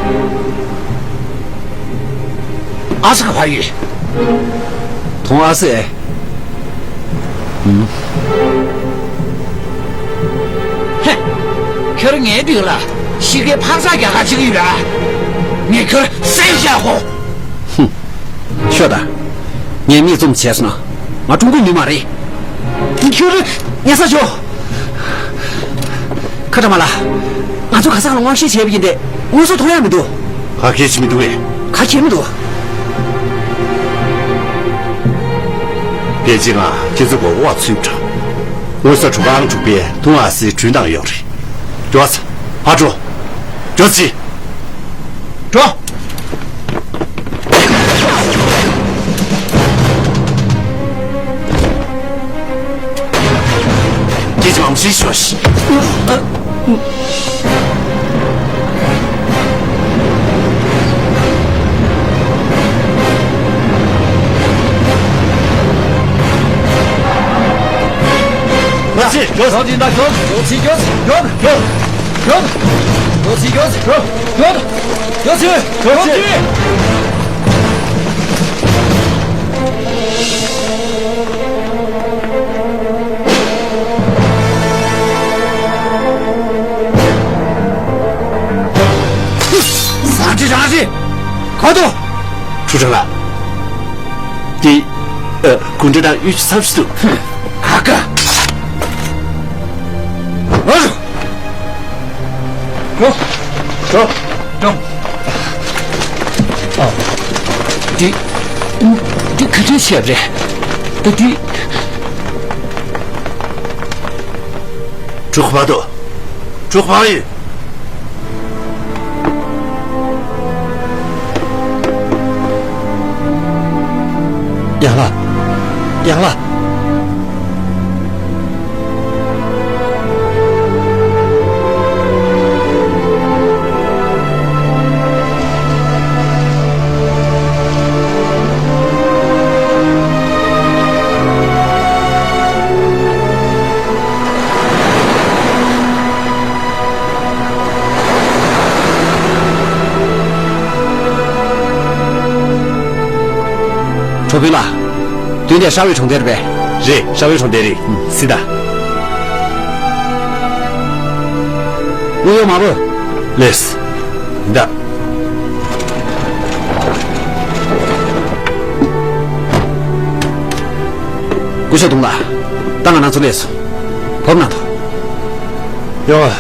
ཨ་སེ་ག་པར་ཡོད། ཐོང་ཨ་སེ། ཧེ། ཁྱོད་ངའི་མདུན་ལ་གཤིས་ཀའི་འཕག་འཚག་རྒྱག་ག་བཅུག་ཡོད་ཨ། ངས་ཁྱོད་བསད་བཞག་གོ། ཧུམ། ཤོད་དང་། ངས་མིག་བཙུམ་བྱས་སོང་ན། ང་ཀྲུང་གོ་མི་མ་རེད། ཁྱོད་ཉལ་ས་ཞོག་ཁ་བྲལ་མ་ལ། ང་ཚོ་ག་ས་ག་ལ་དབང་ཤེད་བྱས་པ་ཡིན་ཏེ་དངོས་སུ་མཐོང་ཡ་མི་འདུག་ག་གེ་ཞིག་མི་འདུག་གས། ཁ་ཁྱེར་མི་འདུག་ཕལ་ཆེར་ང་ཁྱེད་ཚོ་གོ་བ་ཚུད་འགྲོ། དངོས་ས་གྲུ་ཁང་དྲུག་པའི་ཐུང་ཨ་སི་གྲུ་ནང་ཡོད་རེད། འགྱོ་ས། ཕར་འགྲོ། འགྱོ་ཅི། འགྲོ། སྐད་ཆ་མང་པོ་ཞིག་ཤོད་ཤིག་ང་ཚོས་ཇོ་ཇོ་ཇི་ན་ཇོ་ཇོ་ཚི་ཇོ་ཇོ་ཇོ་ཇོ་ཇོ་ཚི་ཇོ་ཇོ་ཇོ་ཇོ་ཚི་ཇོ་ཇོ། ཟ་འདྲི་རང་རེད། ག་དོ། ཁྲུ་ཁྲ་ལ། འདི། ཨ། གུང་ཁྲན་ཏང་གཡུལ་ཆུ་ཚབས་ཆེ་འདུག་ཧུམ། ཨ་ཀ། ཨ་རུ། འགྲོ། འགྲོ། འགྲོ། ཨ། འདི། འདི་ག་འདྲ་བྱས་པ་རེད། ད་འདི། གྲུ་ཁ་བར་དུ། གྲུ་ཁ་བར་ཡིན། ཡང་ལགས། ཡང་ལགས། ཁྲོ་ཕུ་ལགས། མདུན་དེ་ཧྲ་ཝེ་གྲོང་རྡལ་རེད་པས། རེད། ཧྲ་ཝེ་གྲོང་རྡལ་རེད། ཨུམ། སི་ད། དངུལ་ཡོད་མ་བུ། ལེས། ད། སྐུ་ཞབས་དུང་ལགས། ད་ང་རང་ཚོ་ལེས་སོང་། བབས་གནང་དང་། ཡོང་བ།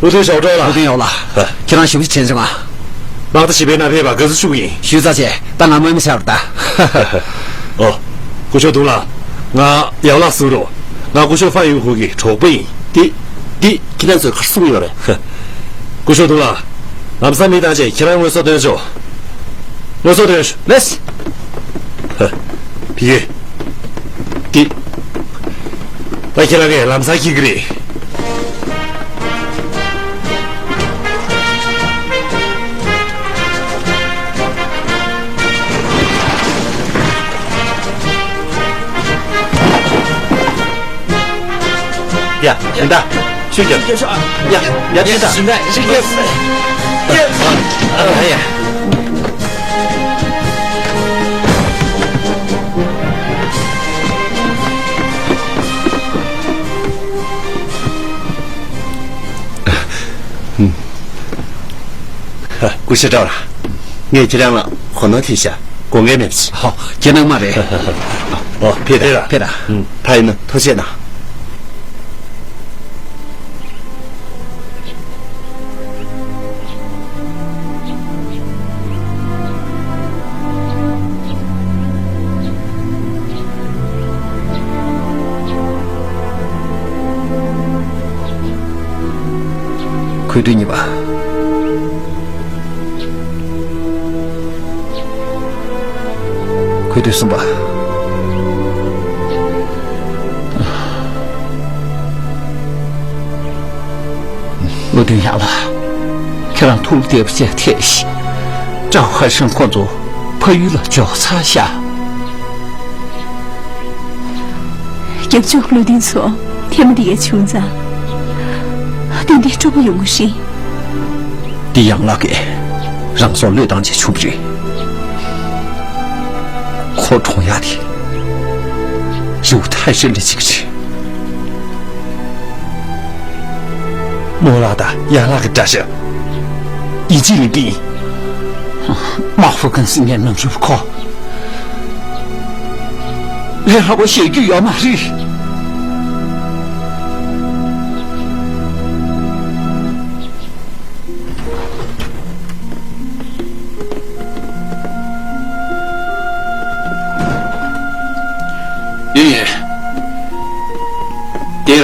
བློ་མཐུན་ཞའོ་ཀྲོའུ་ལགས། བློ་མཐུན་ཡོང་ལགས། ཨ། ཁྱེད་རང་ཞབས་ཕྱི་དྲན་བྱུང་ང་། དམག་སྡེ་བཞི་པའི་ནང་ཕེབས་པར་དགའ་བསུ་ཞུ་གི་ཡིན། ཞུས་ཚར་རྗེས་ད་ང་མོལ་མི་བྱ་བར་གདའ། ཨོ། སྐུ་ཞབས་དུང་ལགས། ང་ཡང་ལགས་སུ་རོ། ང་སྐུ་ཞབས་ཧྥན་ཡུང་ཧུ་གི་གྲོགས་པོ་ཡིན། འདི། འདི་ཁྱེད་རང་ཚོས་ག་རེ་གསུང་ཡོད་རེད། སྐུ་ཞབས་དུང་ལགས། ལམ་སང་མི་བཏང་རྗེས་ཁྱེད་རང་དངོས་ཟོག་སྟོན་ཆོག་དངོས་ཟོག་སྟོན་ཤོག་ལེས། ཧ། ཕི་གེ། ཏི། ད་ཁྱེད་རང་གིས་ལམ་སང་འཁྱེར་གི་རེད། ཡ། ཡིན་ད། ཤུགས་རྒྱབ། ཡ། ཡ། ཡིན་ད། ཤུགས་རྒྱབ། ཡ། ཨ། ཡ། སྐུ་ཞབས་ཀྲའོ་ལགས། ངས་ཁྱེད་རང་ལ་གོ་ནོར་ཐེབས་ཤག་དགོངས་འགལ་མེད་པ་བྱེད། ཧོ། ཁྱེད་ནང་མ་རེད། ཨོ། ཕེབས་དང་། ཕེབས་དང་། ཕེབས་དང་། ཕ་ཡིན་ན་ཐུགས་རྗེ་གནང་། འཁོད་དུས་གཉིས་པ། འཁོད་དུས་གསུམ་པ། བློ་མཐུན་ཡང་ལགས། ཁྱེད་རང་ཐུགས་བདེ་པོ་བྱས་ཐེག་ཤིག་ཀྲའོ་ཧ་ཧྲན་ཁོང་ཚོ་ཕ་ཡུལ་ལ་འབྱོར་ཚར་ཤག་རྒྱབ་ལྗོངས་བློ་མཐུན་ཚོ་ཐེངས་མ་འདི་ག་བྱུང་ཙང་། ཏན་ཏན་སྤྲོ་པོ་ཡོང་གི་རེད། འདི་ཡང་ལགས་ཀྱིས་རང་སྲོག་བློས་བཏང་བྱས་བྱུང་བ་རེད། ཁོ་གྲོངས་ཡག་དེ་ཡུ་ཐའི་ཧྲི་ལི་གཅིག་རེད། རྨོ་ལགས་དང་ཡང་ལགས་ཀྱི་དགྲ་ཤ། ཡིན་གཅིག་མིན་གཅིག་ཡིན། དམག་དཔོན་ཀུན་གཟིགས་ངས་ནམ་རྒྱུན་ཁོ། ལས་སླ་པོ་བཤད་རྒྱུ་ཡོད་མ་རེད།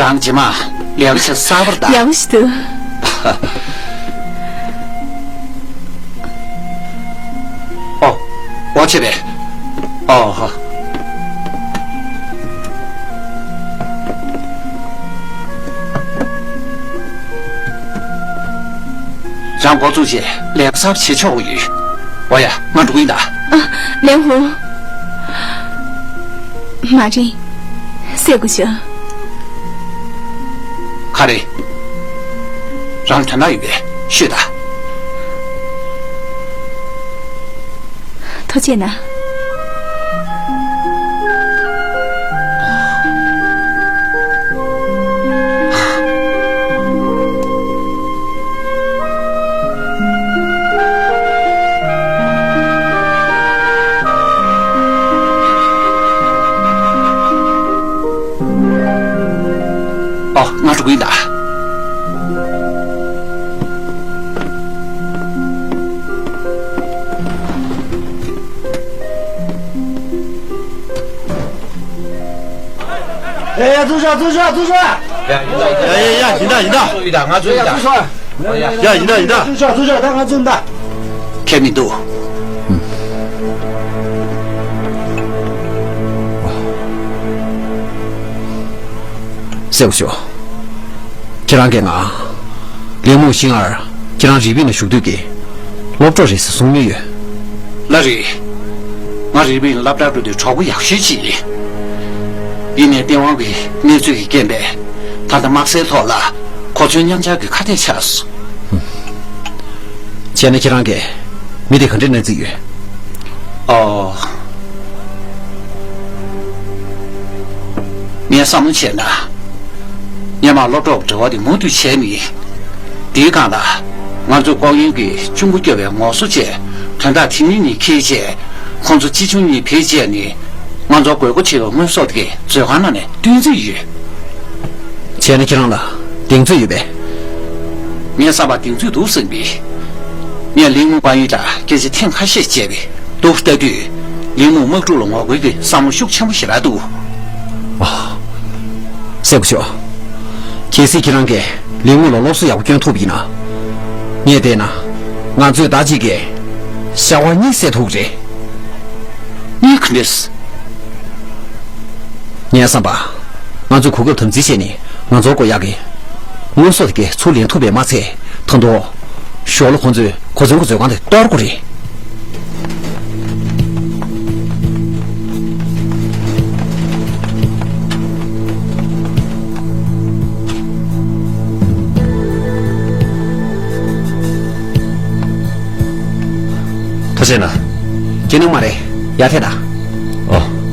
རང་རྗེས་མ་ལས་ཀ་བྱེད་གསར་པར་གདའ། ཡག་པོ་ཞིག་འདུག་ཨོ། ཨོ་ཆེ་བས། ཨོ་ཧོ། རང་འགོ་བཙུགས་རྗེས་ལས་ཀ་གསར་པ་བྱེད་ཆོག་གི་ཡོད། ཨོ་ཡ། ང་འགྲོ་གི་ཡིན་ད། ཨ། ལན་ཧུང་། མ་རེད། སྲས་སྐུ་ཞབས། ག་རེ། རང་དོན་དག་ཡོད་པས་ཤོད་ད། ཐུགས་རྗེ་གནང་། ཨོ། ང་འགྲོ་གི་ཡིན་ད། ཡ་ཡ། ཚུར་ཤོག་ཚུར་ཤོག་ཚུར་ཤོག་ཡ་ཡ་ཡ། ཡིན་ད་ཡིན་ད། ཚུར་ཤོག་ཡ། ཡིན་ད་ཡིན་ད། ཚུར་ཤོག་ཡ། ཡིན་ད་ཡིན་ད། ཚུར་ཤོག་ཚུར་ཤོག་ད་ང་ཚོ་ཡིན་ད། ཁྱད་མི་འདུག་སྲས་སྐུ་ཞབས། ཁྱེད་རང་གིས་ང་། ལིང་མུའུ་ཤིང་ཨར་ཁྱེད་རང་རི་པིན་ལ་ཞུགས་དུས་ཀྱི་སློབ་གྲོགས་རེད་ཟེར་གསུང་མྱོང་ཡོད། ལགས་རེད། ང་རི་པིན་སློབ་གྲྭར་འགྲོ་དུས་གྲོགས་པོ་ཡག་ཤོས་ཅིག་ཡིན། ཡིན་ནའི་སྟེས་དབང་གི་གནས་ཚུལ་གྱི་རྐྱེན་པས། ད་ལྟ་དམག་སའི་ཐོག་ལ་གོ་མཚོན་མཉམ་སྦྱར་གྱི་ཁ་གཏད་ཆགས་སོང་། བྱས་ན་ཁྱེད་རང་གིས་མི་དེ་ག་འདྲས་མནའ་བརྩིས་ཡོད། ཨོ། ངས་བསམ་བློ་བྱས་ན། སྔོན་མ་སློབ་གྲོགས་འབྲེལ་བ་དེ་མུ་མཐུད་བྱས་ནས། དེའི་སྒང་ལ། ང་ཚོས་ལྐོག་གཡེང་གི་ཆུ་མགོ་སྐྱོར་བའི་ངོ་སོ་བཅས་དོན་དག་དེ་གཉིས་གཉིས་འཁྱེར་བྱས། ཁོང་ཚོ་ཅི་བྱུང་གཉིས་བེད་སྤྱད་ནས། ང་ཚོར་དགོས་མཁོ་ཆེ་བའི་དངོས་ཟོག་དེ་གའི་མཛོད་ཁང་ནང་ནས་བཏོན་རྩིས་ཡོད། བྱས་ན་ཁྱེད་རང་ལ་གདེང་ཚོད་ཡོད་པས། ངའི་བསམ་པར་གདེང་ཚོད་འདུག་བསམ་པས། ངས་ལིང་མུའུ་པ་ཡིན་དང་སྐད་ཆ་ཐེངས་ཁ་ཤས་བྱས་པས། འདུག་ལྟ་དུས། ལིང་མུའུ་དམག་འཁྲུག་ལ་ངོ་རྒོལ་གྱི་བསམ་བློ་ཤུགས་ཆེན་པོ་ཞེ་དྲག་འདུག་ཨ། སྲས་སྐུ་ཞབས། གལ་སྲིད་ཁྱེད་རང་གིས་ལིང་མུའུ་ལ་སློབ་གསོ་ཡག་པོ་སྐྱོན་ཐུབ་པ་ཡིན་ན། ངས་བལྟས་ན། ང་ཚོས་ཟླ་གཅིག་གི་ཤ་བ་གཉིས་བསད་ཐུབ་ཀྱི་རེད། གཉིས་ག་འདྲས། ངའི་བསམ་པ། ང་ཚོས་གོ་སྐབས་དམ་འཛིན་བྱས་ནས་ང་ཚོར་དགོས་ཡག་གི་དངོས་ཟོག་དེ་གའི་ཚུར་ལེན་ཐུབ་པས་མ་ཚད། ད་དུང་ཞོར་ལ་ཁོ་ཚོས་གོ་མཚོན་གྱི་མཛོད་ཁང་དེ་གཏོར་དགོས་རེད། ཐུགས་རྗེ་གནང་། ཁྱེད་ནི་མ་རེད། ཡར་ཐད་ད། ཨོ།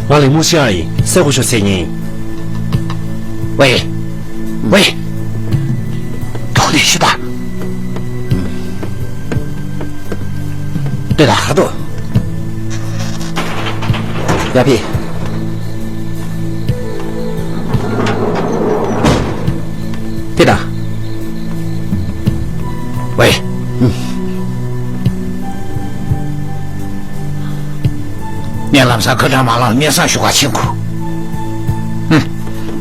ང་ལིང་མུའུ་ཤིང་ཨར་ཡིན། སྲས་སྐུ་ཞབས་མཚན་ཉིད། ཝེ། ཝེ། ཐོག་ནས་ཤི་ད། དེ་ལ་ཧ་དོ། ཡ་ཕི། དེ་ད། ཝེ། ངས་ལམ་སང་ཁ་བྲལ་མ་ལངས་སྙན་སེང་ཞུ་ག་ཕྱིན་དགོས། ཧུམ།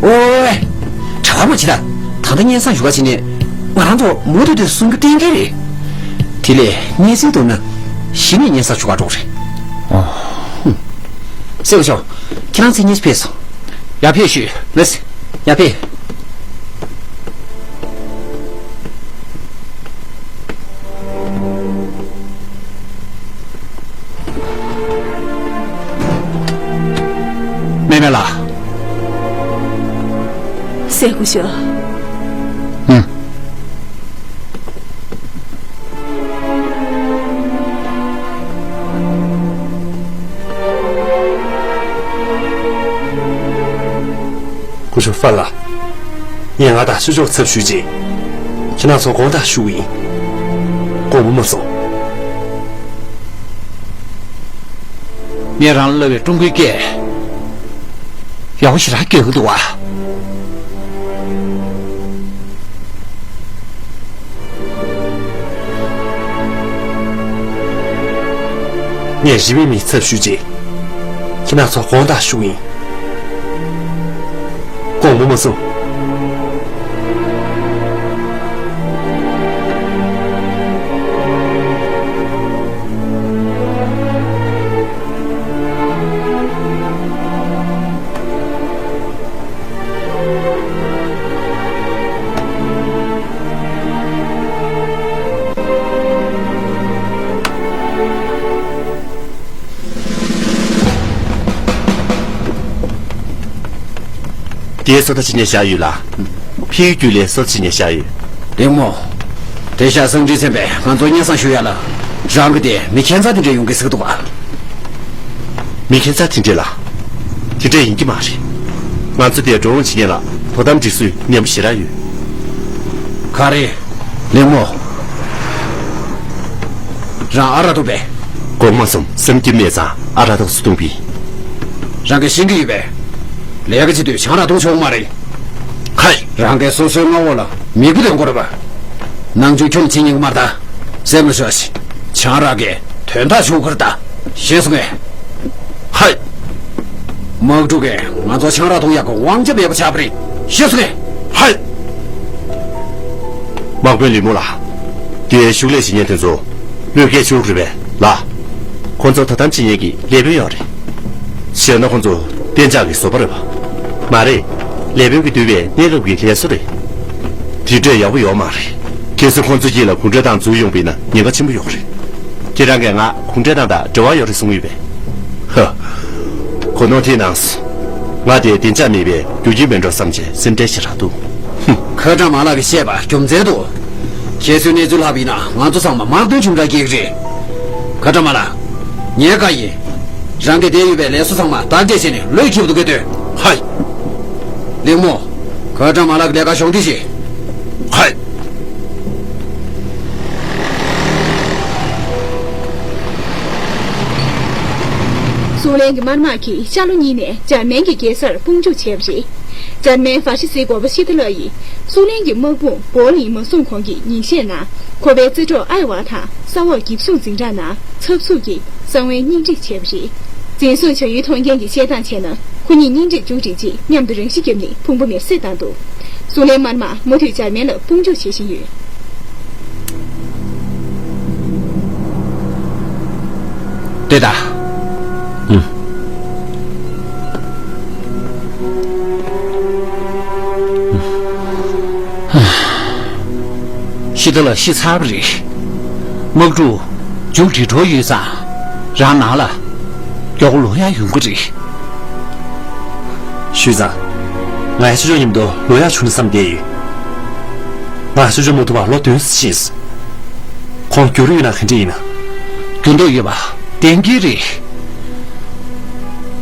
ཨོའེ། གྲྭ་པ་མ་བྱེད་ད། ད་ལྟ་སྙན་སེང་ཞུ་ག་ཕྱིན་ནས་ང་རང་ཚོ་མུ་མཐུད་དེ་གསུང་རྒྱུ་གཏན་འཁེལ་རེད། དེ་ལས་གནས་ཚུལ་མཐོང་ན་གཞི་ནས་སྙན་སེང་ཞུ་ག་འགྲོ་གི་རེད། ཨོ། ཧུམ། སྲས་སྐུ་ཞབས། ཁྱེད་རང་མཚན་ཉིད་ཕེབས་སོང་། ཡར་ཕེབས་ཞུས། ལགས་སེ། ཡར་ཕེབས། མེ་མེ་ལགས། སྲས་སྐུ་ཞབས། ཨུམ། སྐུ་ཞབས་ཧྥན་ལགས། ངས་ང་དང་ཕྱི་ཕྱོགས་ཚབ་ཞུས་རྗེས། ཁྱེད་རང་ཚོ་དགོངས་དག་ཞུ་གི་ཡིན། དགོངས་པ་མ་ཚོམ། ངས་རང་ལ་བསླབས་པའི་ཀྲུང་གོའི་སྐད། ཡག་པོ་ཞེ་དྲག་སྐྱོན་གྱི་འདུག་བ། ངས་རི་པིན་མིའི་ཚབ་ཞུས་རྗེས། ཁྱེད་རང་ཚོ་དགོངས་དག་ཞུ་གི་ཡིན། དགོངས་པ་མ་ཚོམ། དེའི་སོ་ད་ཕྱི་ཉལ་བཞག་ཡོད་ལ། ཕི་ཡུལ་རྒྱུད་ལས་སོ་ཕྱི་ཉལ་བཞག་ཡོད། གླེང་མོ། དེ་ཤ་སང་ཁྲི་ཚན་པས་ང་ཚོ་སྙན་སེང་ཞུ་ཡ་ལ། རང་གི་དེ་མི་ཁྱད་མཚར་དེ་འདྲ་ཡོང་གི་ཟེར་གི་འདུག་ག་མི་ཁྱད་མཚར་དེ་འདྲ་ལ། དེ་འདྲ་ཡིན་གྱི་མ་རེད། ང་ཚོ་དེ་འགྲོ་འོང་བྱེད་མཁན་ལ་དོ་དམ་སྒྲིག་སྲོལ་ཉམས་ཞེ་དྲག་ཡོད། ག་རེ། གླེང་མོ། རང་ཨ་ར་ཐུག་པས། གོང་མ་གསུམ་སེམས་སྐྱིད་མེད་ཙང་ཨ་ར་ཐུག་སུ་གཏོང་པི། རང་གིས་ཤེས་ཀྱི་ཡོད་པས། ལས་ཀ་བྱེད་དུས་ཆང་རག་འཐུང་ཆོག་མ་རེད། ཧའི། རང་གིས་སོ་སོའི་མངའ་འོག་ལ་མི་བུ་དེ་འགོར་བ། ནང་ཆོས་ཁྱོད་ལ་བྱེད་ཉན་གི་མ་རེད་ད། སེམས་ལ་ཞོག་ཤིག་ཆང་རག་གི་དོན་དག་ཆོག་གི་རེད་ད། ཤེས་སོང་ངས། ཧའི། དམག་འཁྲུག་གིས་ང་ཚོ་ཆང་རག་འཐུང་ཡག་གི་དབང་ཆ་མེད་པ་ཆགས་པ་རེད། ཤེས་སོང་ངས། ཧའི། དམག་དཔོན་ལི་མོ་ལགས། དེའི་ཤུགས་ལས་བྱེད་མཁན་དེ་ཚོ་བློས་འགེལ་ཆོག་རེད་པས་ལགས། ཁོ་ཚོ་དོ་དམ་བྱེད་མཁན་གྱི་ལས་དཔོན་ཡོད་རེད། བྱས་ན་ཁོ་ཚོ་གཏན་འཇགས་ཀྱི་བཟོ་པ་རེད་པ། མ་རེད། ལས་དཔོན་གྱིས་བསྡུས་པའི་གནས་སྐབས་ཀྱི་ལས་བཟོ་རེད། དེ་འདྲས་ཡག་པོ་ཡོད་མ་རེད། གལ་སྲིད་ཁོ་ཚོ་དཀྱིལ་ལ་གུང་ཁྲན་ཏང་འཛུལ་ཡོང་པ་ཡིན་ན་ཉེན་ཁ་ཆེན་པོ་ཡོད་རེད། ཁྱེད་རང་གིས་ང་གུང་ཁྲན་ཏང་དང་འབྲེལ་བ་ཡོད་རེད་གསུང་གི་ཡོད་པས། ཧ། གོ་ནོར་ཐེབས་གནང་སོང་། ང་དེ་བདེ་འཇགས་མེད་པས་རྒྱུ་རྐྱེན་མིན་འགྲོ་བསམ་བྱས་སེམས་ཁྲལ་ཞེ་དྲག་འདུག་ཁ་གྲང་མ་ལགས་ཀྱིས་བཤད་པ་རྒྱུ་མཚན་འདུག་ཁྱེད་ཚོའི་གནས་ཚུལ་ལྷག་པ་ཡིན་ན་ང་ཚོ་ཚང་མ་དམག་དོན་ཆུང་དྲགས་སྐྱེ་གི་རེད། ཁ་གྲང་མ་ལགས། ངས་བཀའ་ཡིན། རང་གིས་བསྡད་ཡོད་པའི་ལས་བཟོ་ཚང་མ་བརྟག་དཔྱད་བྱས་ནས་བློས་འཁེལ་བ་འདུག་གས་ལྟོས། ཧའི། གླེང་མོ། ཁ་གྲང་མ་ལགས་ཀྱི་ལས་ཀ་གཞོགས་འདེགས་བྱེད། ཧའི། སུའུ་ལེན་གྱི་དམར་དམག་གིས་ཤར་ལྷོ་གཉིས་ནས་འཇར་མན་གྱི་རྒྱལ་སར་དཔུང་འཇུག་བྱས་པ་རེད། འཇར་མན་ཧྥ་ཤི་སིའི་འགོ་པ་ཤི་ཏི་ལ་ཡིས་སུའུ་ལེན་གྱི་དམག་དཔུང་བོ་ལིན་མ་སོང་གོང་གི་ཉིན་ཤས་ནང་ཁོ་པའི་རྩེ་གྲོགས་ཨའེ་ཝ་དང་ས་འོག་འགྱིག་ཤུགས་འཛིང་རགས་ནང་འཚབ་འཚུབ་ཀྱིས་གསང་བའི་གཉེན་སྒྲིག་བྱས་པ་རེད། འཛིན་བཟུང་བྱ་ཡུལ་མཐོང་མཁན་གྱིས་བཤད་སྟངས་བྱས་ན། ཁོ་གཉིས་གཉེན་སྒྲིག་མཇུག་སྒྲིལ་རྗེས་མཉམ་དུ་རང་ཤི་བརྒྱབ་ནས་ཕུང་པོ་མེར་སྲེག་བཏང་འདུག་སུའུ་ལེན་དམར་དམག་མུ་མཐུད་འཇར་མན་ལ་དཔུང་འཇུག་བྱེད་བཞིན་ཡོད། ལྟོས་དང་། ཨུམ། ཤི་ཏི་ལ་ཤི་ཚར་བ་རེད། དམག་འཁྲུག་མཇུག་སྒྲིལ་འགྲོ་ཡོད་ཙང་། རང་ནང་ལ་མགྱོགས་པོ་ལོག་ཡག་ཡོང་གི་རེད། ཞུས་ཙང་། ང་ཡང་ཅོ་ཅོ་མཉམ་དུ་ལོག་ཡག་བྱུང་ན་བསམ་བསྡད་ཡོད། ང་ཅོ་ཅོ་མ་ཐུག་པར་ལོ་བདུན་ཙམ་ཕྱིན་སོང་། ཁོང་འགྱུར་ཡོད་ན་ག་འདྲ་ཡིན་ན། འགྱུར་ལྡོག་ཡོད་པ་བདེན་གྱི་རེད།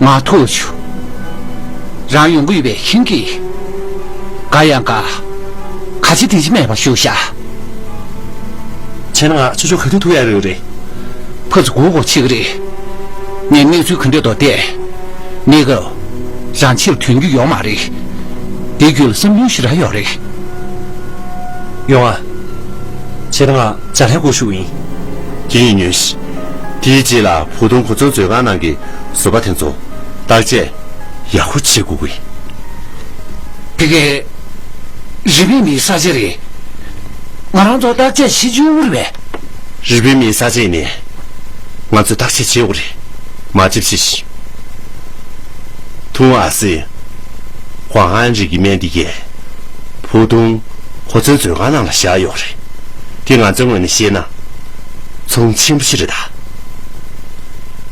ང་ཐུག་བྱུང་། རང་ཡོང་གི་ཡོད་པའི་ཁྱིམ་གྱི། དགའ་ཡང་དགའ། ག་ཅི་དེ་ཅི་མེད་པ་བཞུགས་ཤག་བྱས་ན་ང་ཅོ་ཅོ་ག་དུས་ཐུག་ཡག་ཡོད་རེད། ཕར་ཚུར་སྒུག་དགོས་ཆེ་གི་རེད། ངས་གནས་ཚུལ་ག་འདྲ་འདུག་བལྟས། གནས་སྐབས་རང་ཕྱིར་ཐོན་རྒྱུ་ཡོད་མ་རེད། དེ་རྒྱུད་ལ་བསམ་མནོ་ཞེ་དྲག་ཡོད་རེད། ཡོང་ཨ། བྱས་ན་ང་ཇ་ལྷན་སྒོ་ཞུགས་ཡིན། ཁྱེད་ཉིད་ཉོན་ཞིག་དེའི་རྗེས་ལ་བོ་དུང་གོ་མཚོན་མཛོད་ཁང་ནང་གི་བཟོ་པ་དེ་ཚོ་བརྟག་དཔྱད་ཡག་པོ་བྱེད་དགོས་ཀྱི། དེ་གའི་རི་པིན་མིའི་ས་ཆ་རེད། ང་རང་ཚོ་བརྟག་དཔྱད་བྱེད་ཆོག་གི་རེད་པས། རི་པིན་མིའི་ས་ཆ་ཡིན་ནའི་ང་ཚོས་བརྟག་དཔྱད་བྱེད་དགོས་རེད། མ་ཅིབ་ཤི་ཤི། ཐུང་ཨ་སི། ཧོང་ཨན་རིགས་ཀྱི་སྨན་འདི་གས། བོ་དུང་གོ་མཚོན་མཛོད་ཁང་ནང་ལ་བཞག་ཡོད་རེད། དེ་ང་ཚོའི་ངོས་ནས་བཤད་ན། ཚོང་ཆེན་པོ་ཞིག་རེད་ད།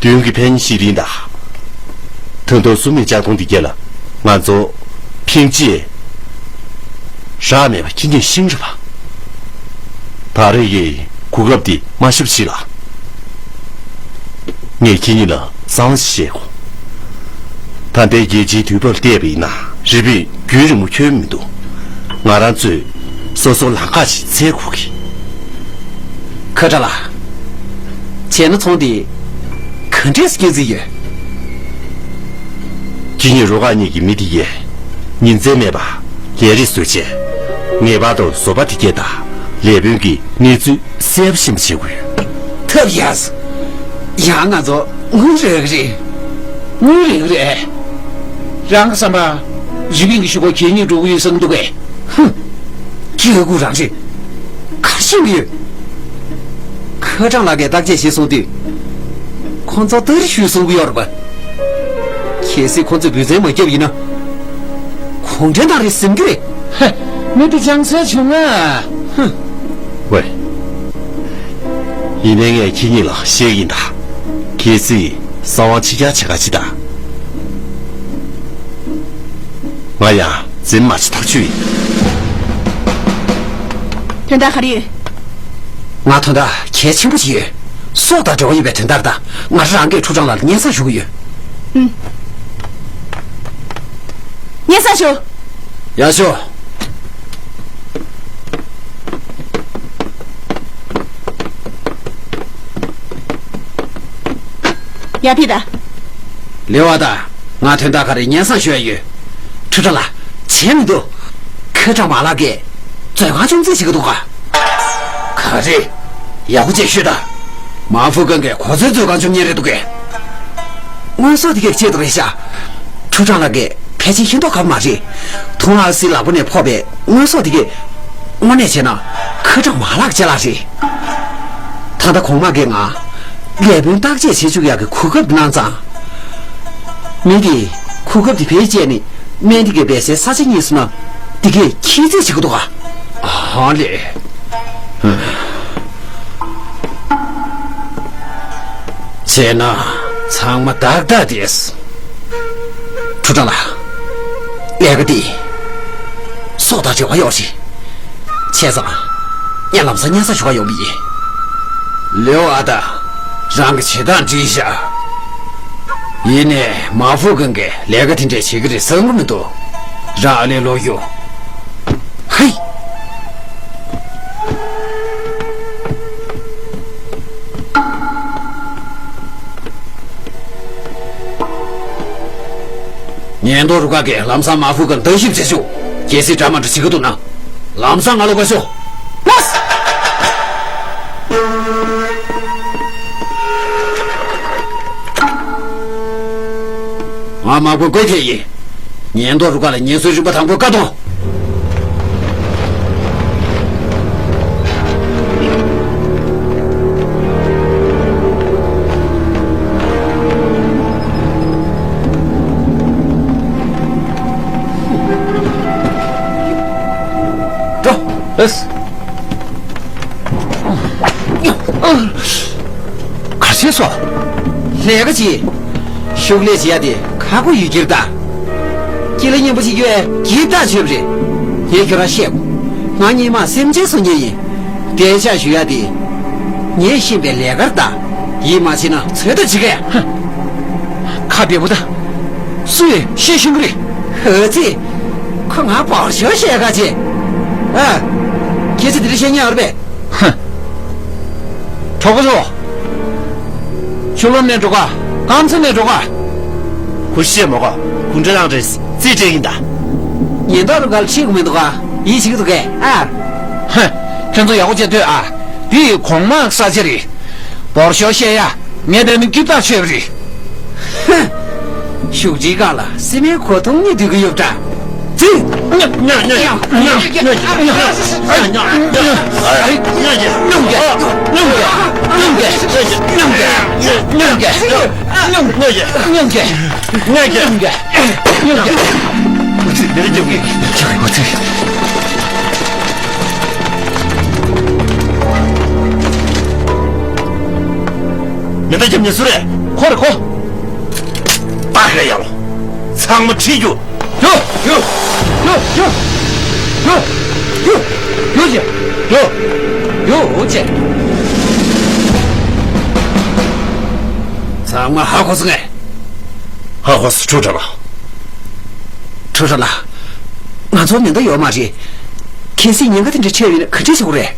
མདུན་གྱི་ཕན་ཤི་རིན་ད། ད་དུང་སུ་མི་ལྕགས་མདོང་འདི་གས་ལ་ང་ཚོ་ཕིང་ཅི། རག་མེད་པ་ཁྱི་ཉིན་ཤིང་རེད་པ། ད་རེས་ཀྱི་གོ་སྐབས་འདི་མ་ཤོབ་ཞིག་ལ། ངས་ཁྱེད་གཉིས་ལ་གསང་བ་ཞིག་བཤད་དགོས། ད་ལྟའི་རྒྱལ་སྤྱིའི་དུས་བབ་བལྟས་པ་ཡིན་ན་རི་པིན་རྒྱུན་རིང་པོ་འཁྱོལ་མི་འདུག་ང་རང་ཚོས་སོ་སོ་ལམ་ཁ་ཞིག་འཚོལ་དགོས་ཀྱི། ཁ་ཏྲ་ལགས། བྱས་ན་ཚོང་འདི་ག་འདྲས་སྐྱེ་རྩིས་ཡོད། ཁྱེད་གཉིས་རུ་ཁག་གཉིས་ཀྱི་མི་དེ་གས་ཉིན་མཚན་མེད་པར་ལས་རེས་བཟོས་བྱས། ངེས་པར་དུ་བཟོ་པ་དེ་གས་དང་ལས་དཔོན་གྱི་གནས་ཚུལ་གསལ་པོ་ཤེས་པ་བྱེད་དགོས། ཐབས་ཡག་སོ། ཡང་ང་ཚོ་དངུལ་རེ་རེ། དངུལ་རེ་རེ། རང་གི་བསམ་པ། རི་པིན་གྱི་ཤོག་གུ་གད་སྙིགས་འགྲོ་གི་ཡོད་བསམ་གྱི་འདུག་གས། ཧུམ། སྐྱེ་དགུ་རང་རེད། ག་རེ་ཤེས་ཀྱི་ཡོད། ཁ་སྐྲང་ལགས་ཀྱིས་བརྟག་དཔྱད་བྱས་སོང་དུས། ཁོང་ཚོ་ཏར་ཞུས་གསུང་གི་ཡོད་རེད་པ། གལ་སྲིད་ཁོང་ཚོས་འབུལ་བཙན་མ་བརྒྱབ་ཡིན་ན། གུང་ཁྲན་ཏང་རེད་ཟེར་གྱི་རེད། ཧ། མི་དེ་ཅང་ཚད་བྱུང་ང་། ཧུམ། ཝེ། ཡིན་ནའི་ངས་ཁྱེད་གཉིས་ལ་བཤད་ཀྱི་ཡིན་ད། གལ་སྲིད་གསང་བ་ཕྱི་གྱར་བྱེད་ག་ཅི་ད། ང་ཡང་འཛེམ་མ་བྱེད་ཐག་ཆོད་ཡིན། དོན་དག་ག་རེ་ཡོད། ང་དོན་དག་གལ་ཆེན་པོ་ཞིག་ཡོད། སྲོག་དང་འབྲེལ་བ་ཡོད་པའི་དོན་དག་རེད་ད། ང་རང་གིས་ཁྲུའུ་ཀྲང་ལགས་ལ་སྙན་སེང་ཞུ་གི་ཡོད། ཨུམ། སྙན་སེང་ཞུ། ཡག་ཤོས། ཡར་ཕེབས་དང་། ལེའོ་ཨ་ཏ། ང་དོན་དག་ག་རེ་སྙན་སེང་ཞུ་ཡ་ཡོད། ཁྲུའུ་ཀྲང་ལགས། བྱས་མི་འདུག་ཁ་སྐྲང་མ་ལགས་ཀྱིས་མཛོད་ཁང་ཆུང་བཙུགས་བྱེད་ཀྱི་འདུག་ག་ག་རེ། ཡག་པོ་བྱས་ཤོད་དང་། མ་ཧྥུ་ཀུན་གྱིས་གོ་ཚོད་མཛོད་ཁང་བཅུག་མཁན་རེད་འདུག་གས། དངོས་ཟོག་དེ་གའི་ཆེད་དུ་རེད་ཤག་ཁྲུའུ་ཀྲང་ལགས་ཀྱིས་ཕལ་ཆེར་ཤེས་མདོག་ཁ་པོ་མ་རེད། ཐུང་ཨ་སིའི་ལག་པ་ནས་ཕོག་པའི་དངོས་ཟོག་དེ་གའི་དངོས་གནས་བྱས་ན་ཁ་སྐྲང་མ་ལགས་ཅ་ལག་རེད། ད་ལྟ་གོང་མ་གིས་ང་ལས་དཔོན་བརྟག་དཔྱད་བྱེད་བཅུག་ཡག་གི་གོ་སྐབས་གནང་ཙང་། མི་དེས་གོ་སྐབས་དེ་བེད་སྤྱད་ནས་སྨན་དེ་གའི་སྦས་སའི་ས་ཆ་རྙེད་སོང་ན་དེ་གའི་ཁྱད་རྩོད་བྱེད་ཀྱི་འདུག་ག་ཨ་ལེ། བྱས་ན་ཚང་མ་ཏག་ཏག་རེད། ཁྲུའུ་ཀྲང་ལགས། ལས་ཀ་འདི་སྲོག་དང་འབྲེལ་བ་ཡོད་རེད། བྱས་ཙང་ངས་ལམ་སང་སྙན་སེང་ཞུ་ག་ཡོང་གི་ཡིན། ལེའོ་ཨ་ཏ། རང་གི་བྱེད་སྟངས་འགྲིག་ཤག་ཡིན་ནའི་མ་ཧྥུ་ཀུན་གྱིས་ལས་ཀ་དེ་འདྲས་བྱེད་ཀྱི་རེད་བསམ་གྱི་མི་འདུག་རང་ཨ་ལས་ལོག་ཡོང་། ཧེ། ཉེན་རྟོག་རུ་ཁག་གིས་ལམ་སང་མ་ཧྥུ་ཀུན་ལྟ་ཞིབ་བྱེད་ཆོག་གལ་སྲིད་འདྲ་མ་འདྲ་བྱེད་ཀྱི་འདུག་ན། ལམ་སང་ང་ལ་བཀའ་ཤོག་ལགས། ང་དམག་དཔོན་ཀུའེ་ཐེ་ཡིན། ཉེན་རྟོག་རུ་ཁག་ལ་ཉེན་ཟོན་རིམ་པ་དང་པོའི་བཀའ་གཏོང་། འགྲོ། ལགས། ག་རེ་བྱས་སོང་། ལས་ཀ་བྱེད། ཤུགས་ལས་བྱེད་ཡ་དེ་ཁག་པོ་ཡོད་ཀྱི་རེད་ད། སྐྱེ་ལ་སྙན་པོ་ཞིག་ཡོད་ཀྱི་ད་བྱོས་པ་རེད། ངས་ཁྱོད་རང་བཤད་གོ་ང་སྔོན་མ་སེམས་ཅན་གསོ་མཁན་ཡིན། བདེ་འཇགས་ཞུ་ཡ་དེ། ངས་ཤེས་པའི་ལས་ཀར་ད། ཡིད་མ་ཆེས་ན་ཚོད་ལྟ་བྱེད་གས། ཧ། ཁ་བདེ་པོ་ད། སུ་ཡིས་བཤད་ཤེས་ཀྱི་རེད། ཨ་ཙི། ཁོ་ང་བོར་ཤོར་བཤད་ག་བྱེད། ཨ། ཁྱེད་ཚོ་དེ་འདྲ་བཤད་ཉན་ཡོད་རེད་པས། ཧ། གྲོགས་པོ་ཚོ། ཆུ་ལོག་ནས་འགྲོ་ག་སྐམ་ས་ནས་འགྲོ་ག་གུ་ཤེས་མོ་ག་གུང་ཁྲན་རང་རེད། རྩིས་སྤྲད་ཡིན་ད། ཉེན་རྟོག་རུ་ཁག་ལ་ཁྲིད་དགོས་མི་འདུག་ག་ཡིད་ཆེས་ཀྱི་འདུག་གས་ཨ། ཧ། ཁྱོད་ཚོ་ཡག་པོ་བྱས་སྡོད་ཨ། འདི་གོང་མ་ས་ཆ་རེད། བོར་ཤོར་བཤད་ཡ། ངས་བལྟས་ན་སྐྱིད་ཐག་ཆོད་པ་རེད། ཧ། བཞུགས་ཁྲིའི་སྒང་ལ་སྲན་མའི་གོས་ཐུང་གཉིས་སྡོད་ཀྱི་ཡོད་པ་འདྲ། ཙི། མེ་མདའ་རྒྱབ་མཁན་སུ་རེད། ཁོ་རེད་ཁོ། ད་ཧེ་ཡང་། ཚང་མ་ཁྲིད་རྒྱུ། ཡོ། ཡོ། ཡོ། ཡོ། ཡོ། ཡོ། ཡོ། ཡོ། ཡོ། ཅེ། ཚང་མ་ཧ་གོ་སོང་ངས། ཧ་གོ་སོང་། ཁྲུའུ་ཀྲང་ལགས། ཁྲུའུ་ཀྲང་ལགས། ང་ཚོར་མེ་མདའ་ཡོད་མ་རེད། གལ་སྲིད་ཉེན་ཁ་དེ་འདྲ་འཕྲད་ཡོད་ན་ག་འདྲ་བྱེད་དགོས་རེད།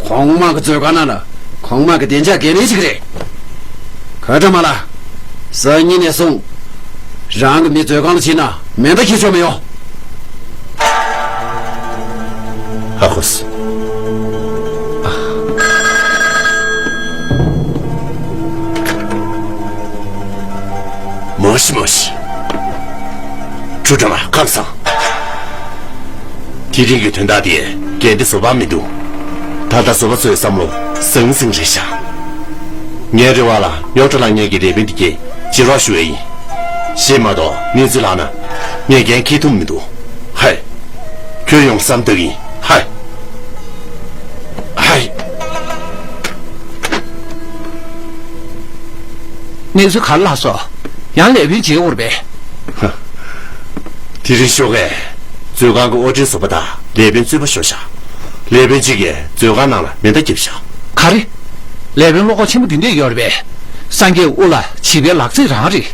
གོང་མ་གི་མཛོད་ཁང་ནང་ལ་གོང་མ་གི་བདེ་འཇགས་འགན་ལེན་བྱེད་ཀྱི་རེད། ཁ་སྐྲང་མ་ལགས། སང་ཉིན་ནས་བཟུང་། རང་གི་མི་མཛོད་ཁང་ལ་ཕྱིན་ན་མེ་མདའ་འཁྱེར་ཆོག་མི་ཡོང་། ཧ་གོ་སོང་། མ་ཤི་མ་ཤི། ཁྲུ་ཁྲ་མ་ཁམས་བཟང་། དེ་རིང་གི་དོན་དག་དེ་གལ་ཏེ་བཟོ་པ་མི་འདུག་ད་ལྟ་བཟོ་པ་ཚོའི་བསམ་བློ་ཟང་ཟིང་རེད་ཤག་ངའི་རེ་བ་ལ་རྙོག་དྲ་ལངས་མཁན་གྱི་ལས་དཔོན་དེ་གས་བྱེད་རོགས་ཞུ་ཡ་ཡིན། གཞན་མ་གཏོགས་གནས་ཚུལ་ལངས་ན་ངས་འགན་འཁྱེར་ཐུབ་མི་འདུག་ཧའི། ཁྱོད་ཡོང་བསམ་བཏང་ཡིན། ཧའི། ཧའི། གནས་ཚུལ་ག་རེ་ལྷག་སོང་། ཡང་ལས་དཔོན་བརྗེ་འོར་བས། དེ་རིང་ཞོགས་ཀས་མཛོད་ཁང་གི་དབོར་འདྲེན་བཟོ་པ་དང་ལས་དཔོན་གཙོས་པ་ཤོར་ཤག་ལས་དཔོན་གཅིག་གིས་མཛོད་ཁང་ནང་ལ་མེ་མདའ་བརྒྱབ་ཤག་ག་རེ། ལས་དཔོན་བློ་ཁོག་ཆེན་པོ་འདི་འདྲས་ཡོད་རེད་པས། སངས་རྒྱས་དབུ་ལ་བྱིས་པའི་ལག་རྩེད་རང་རེད།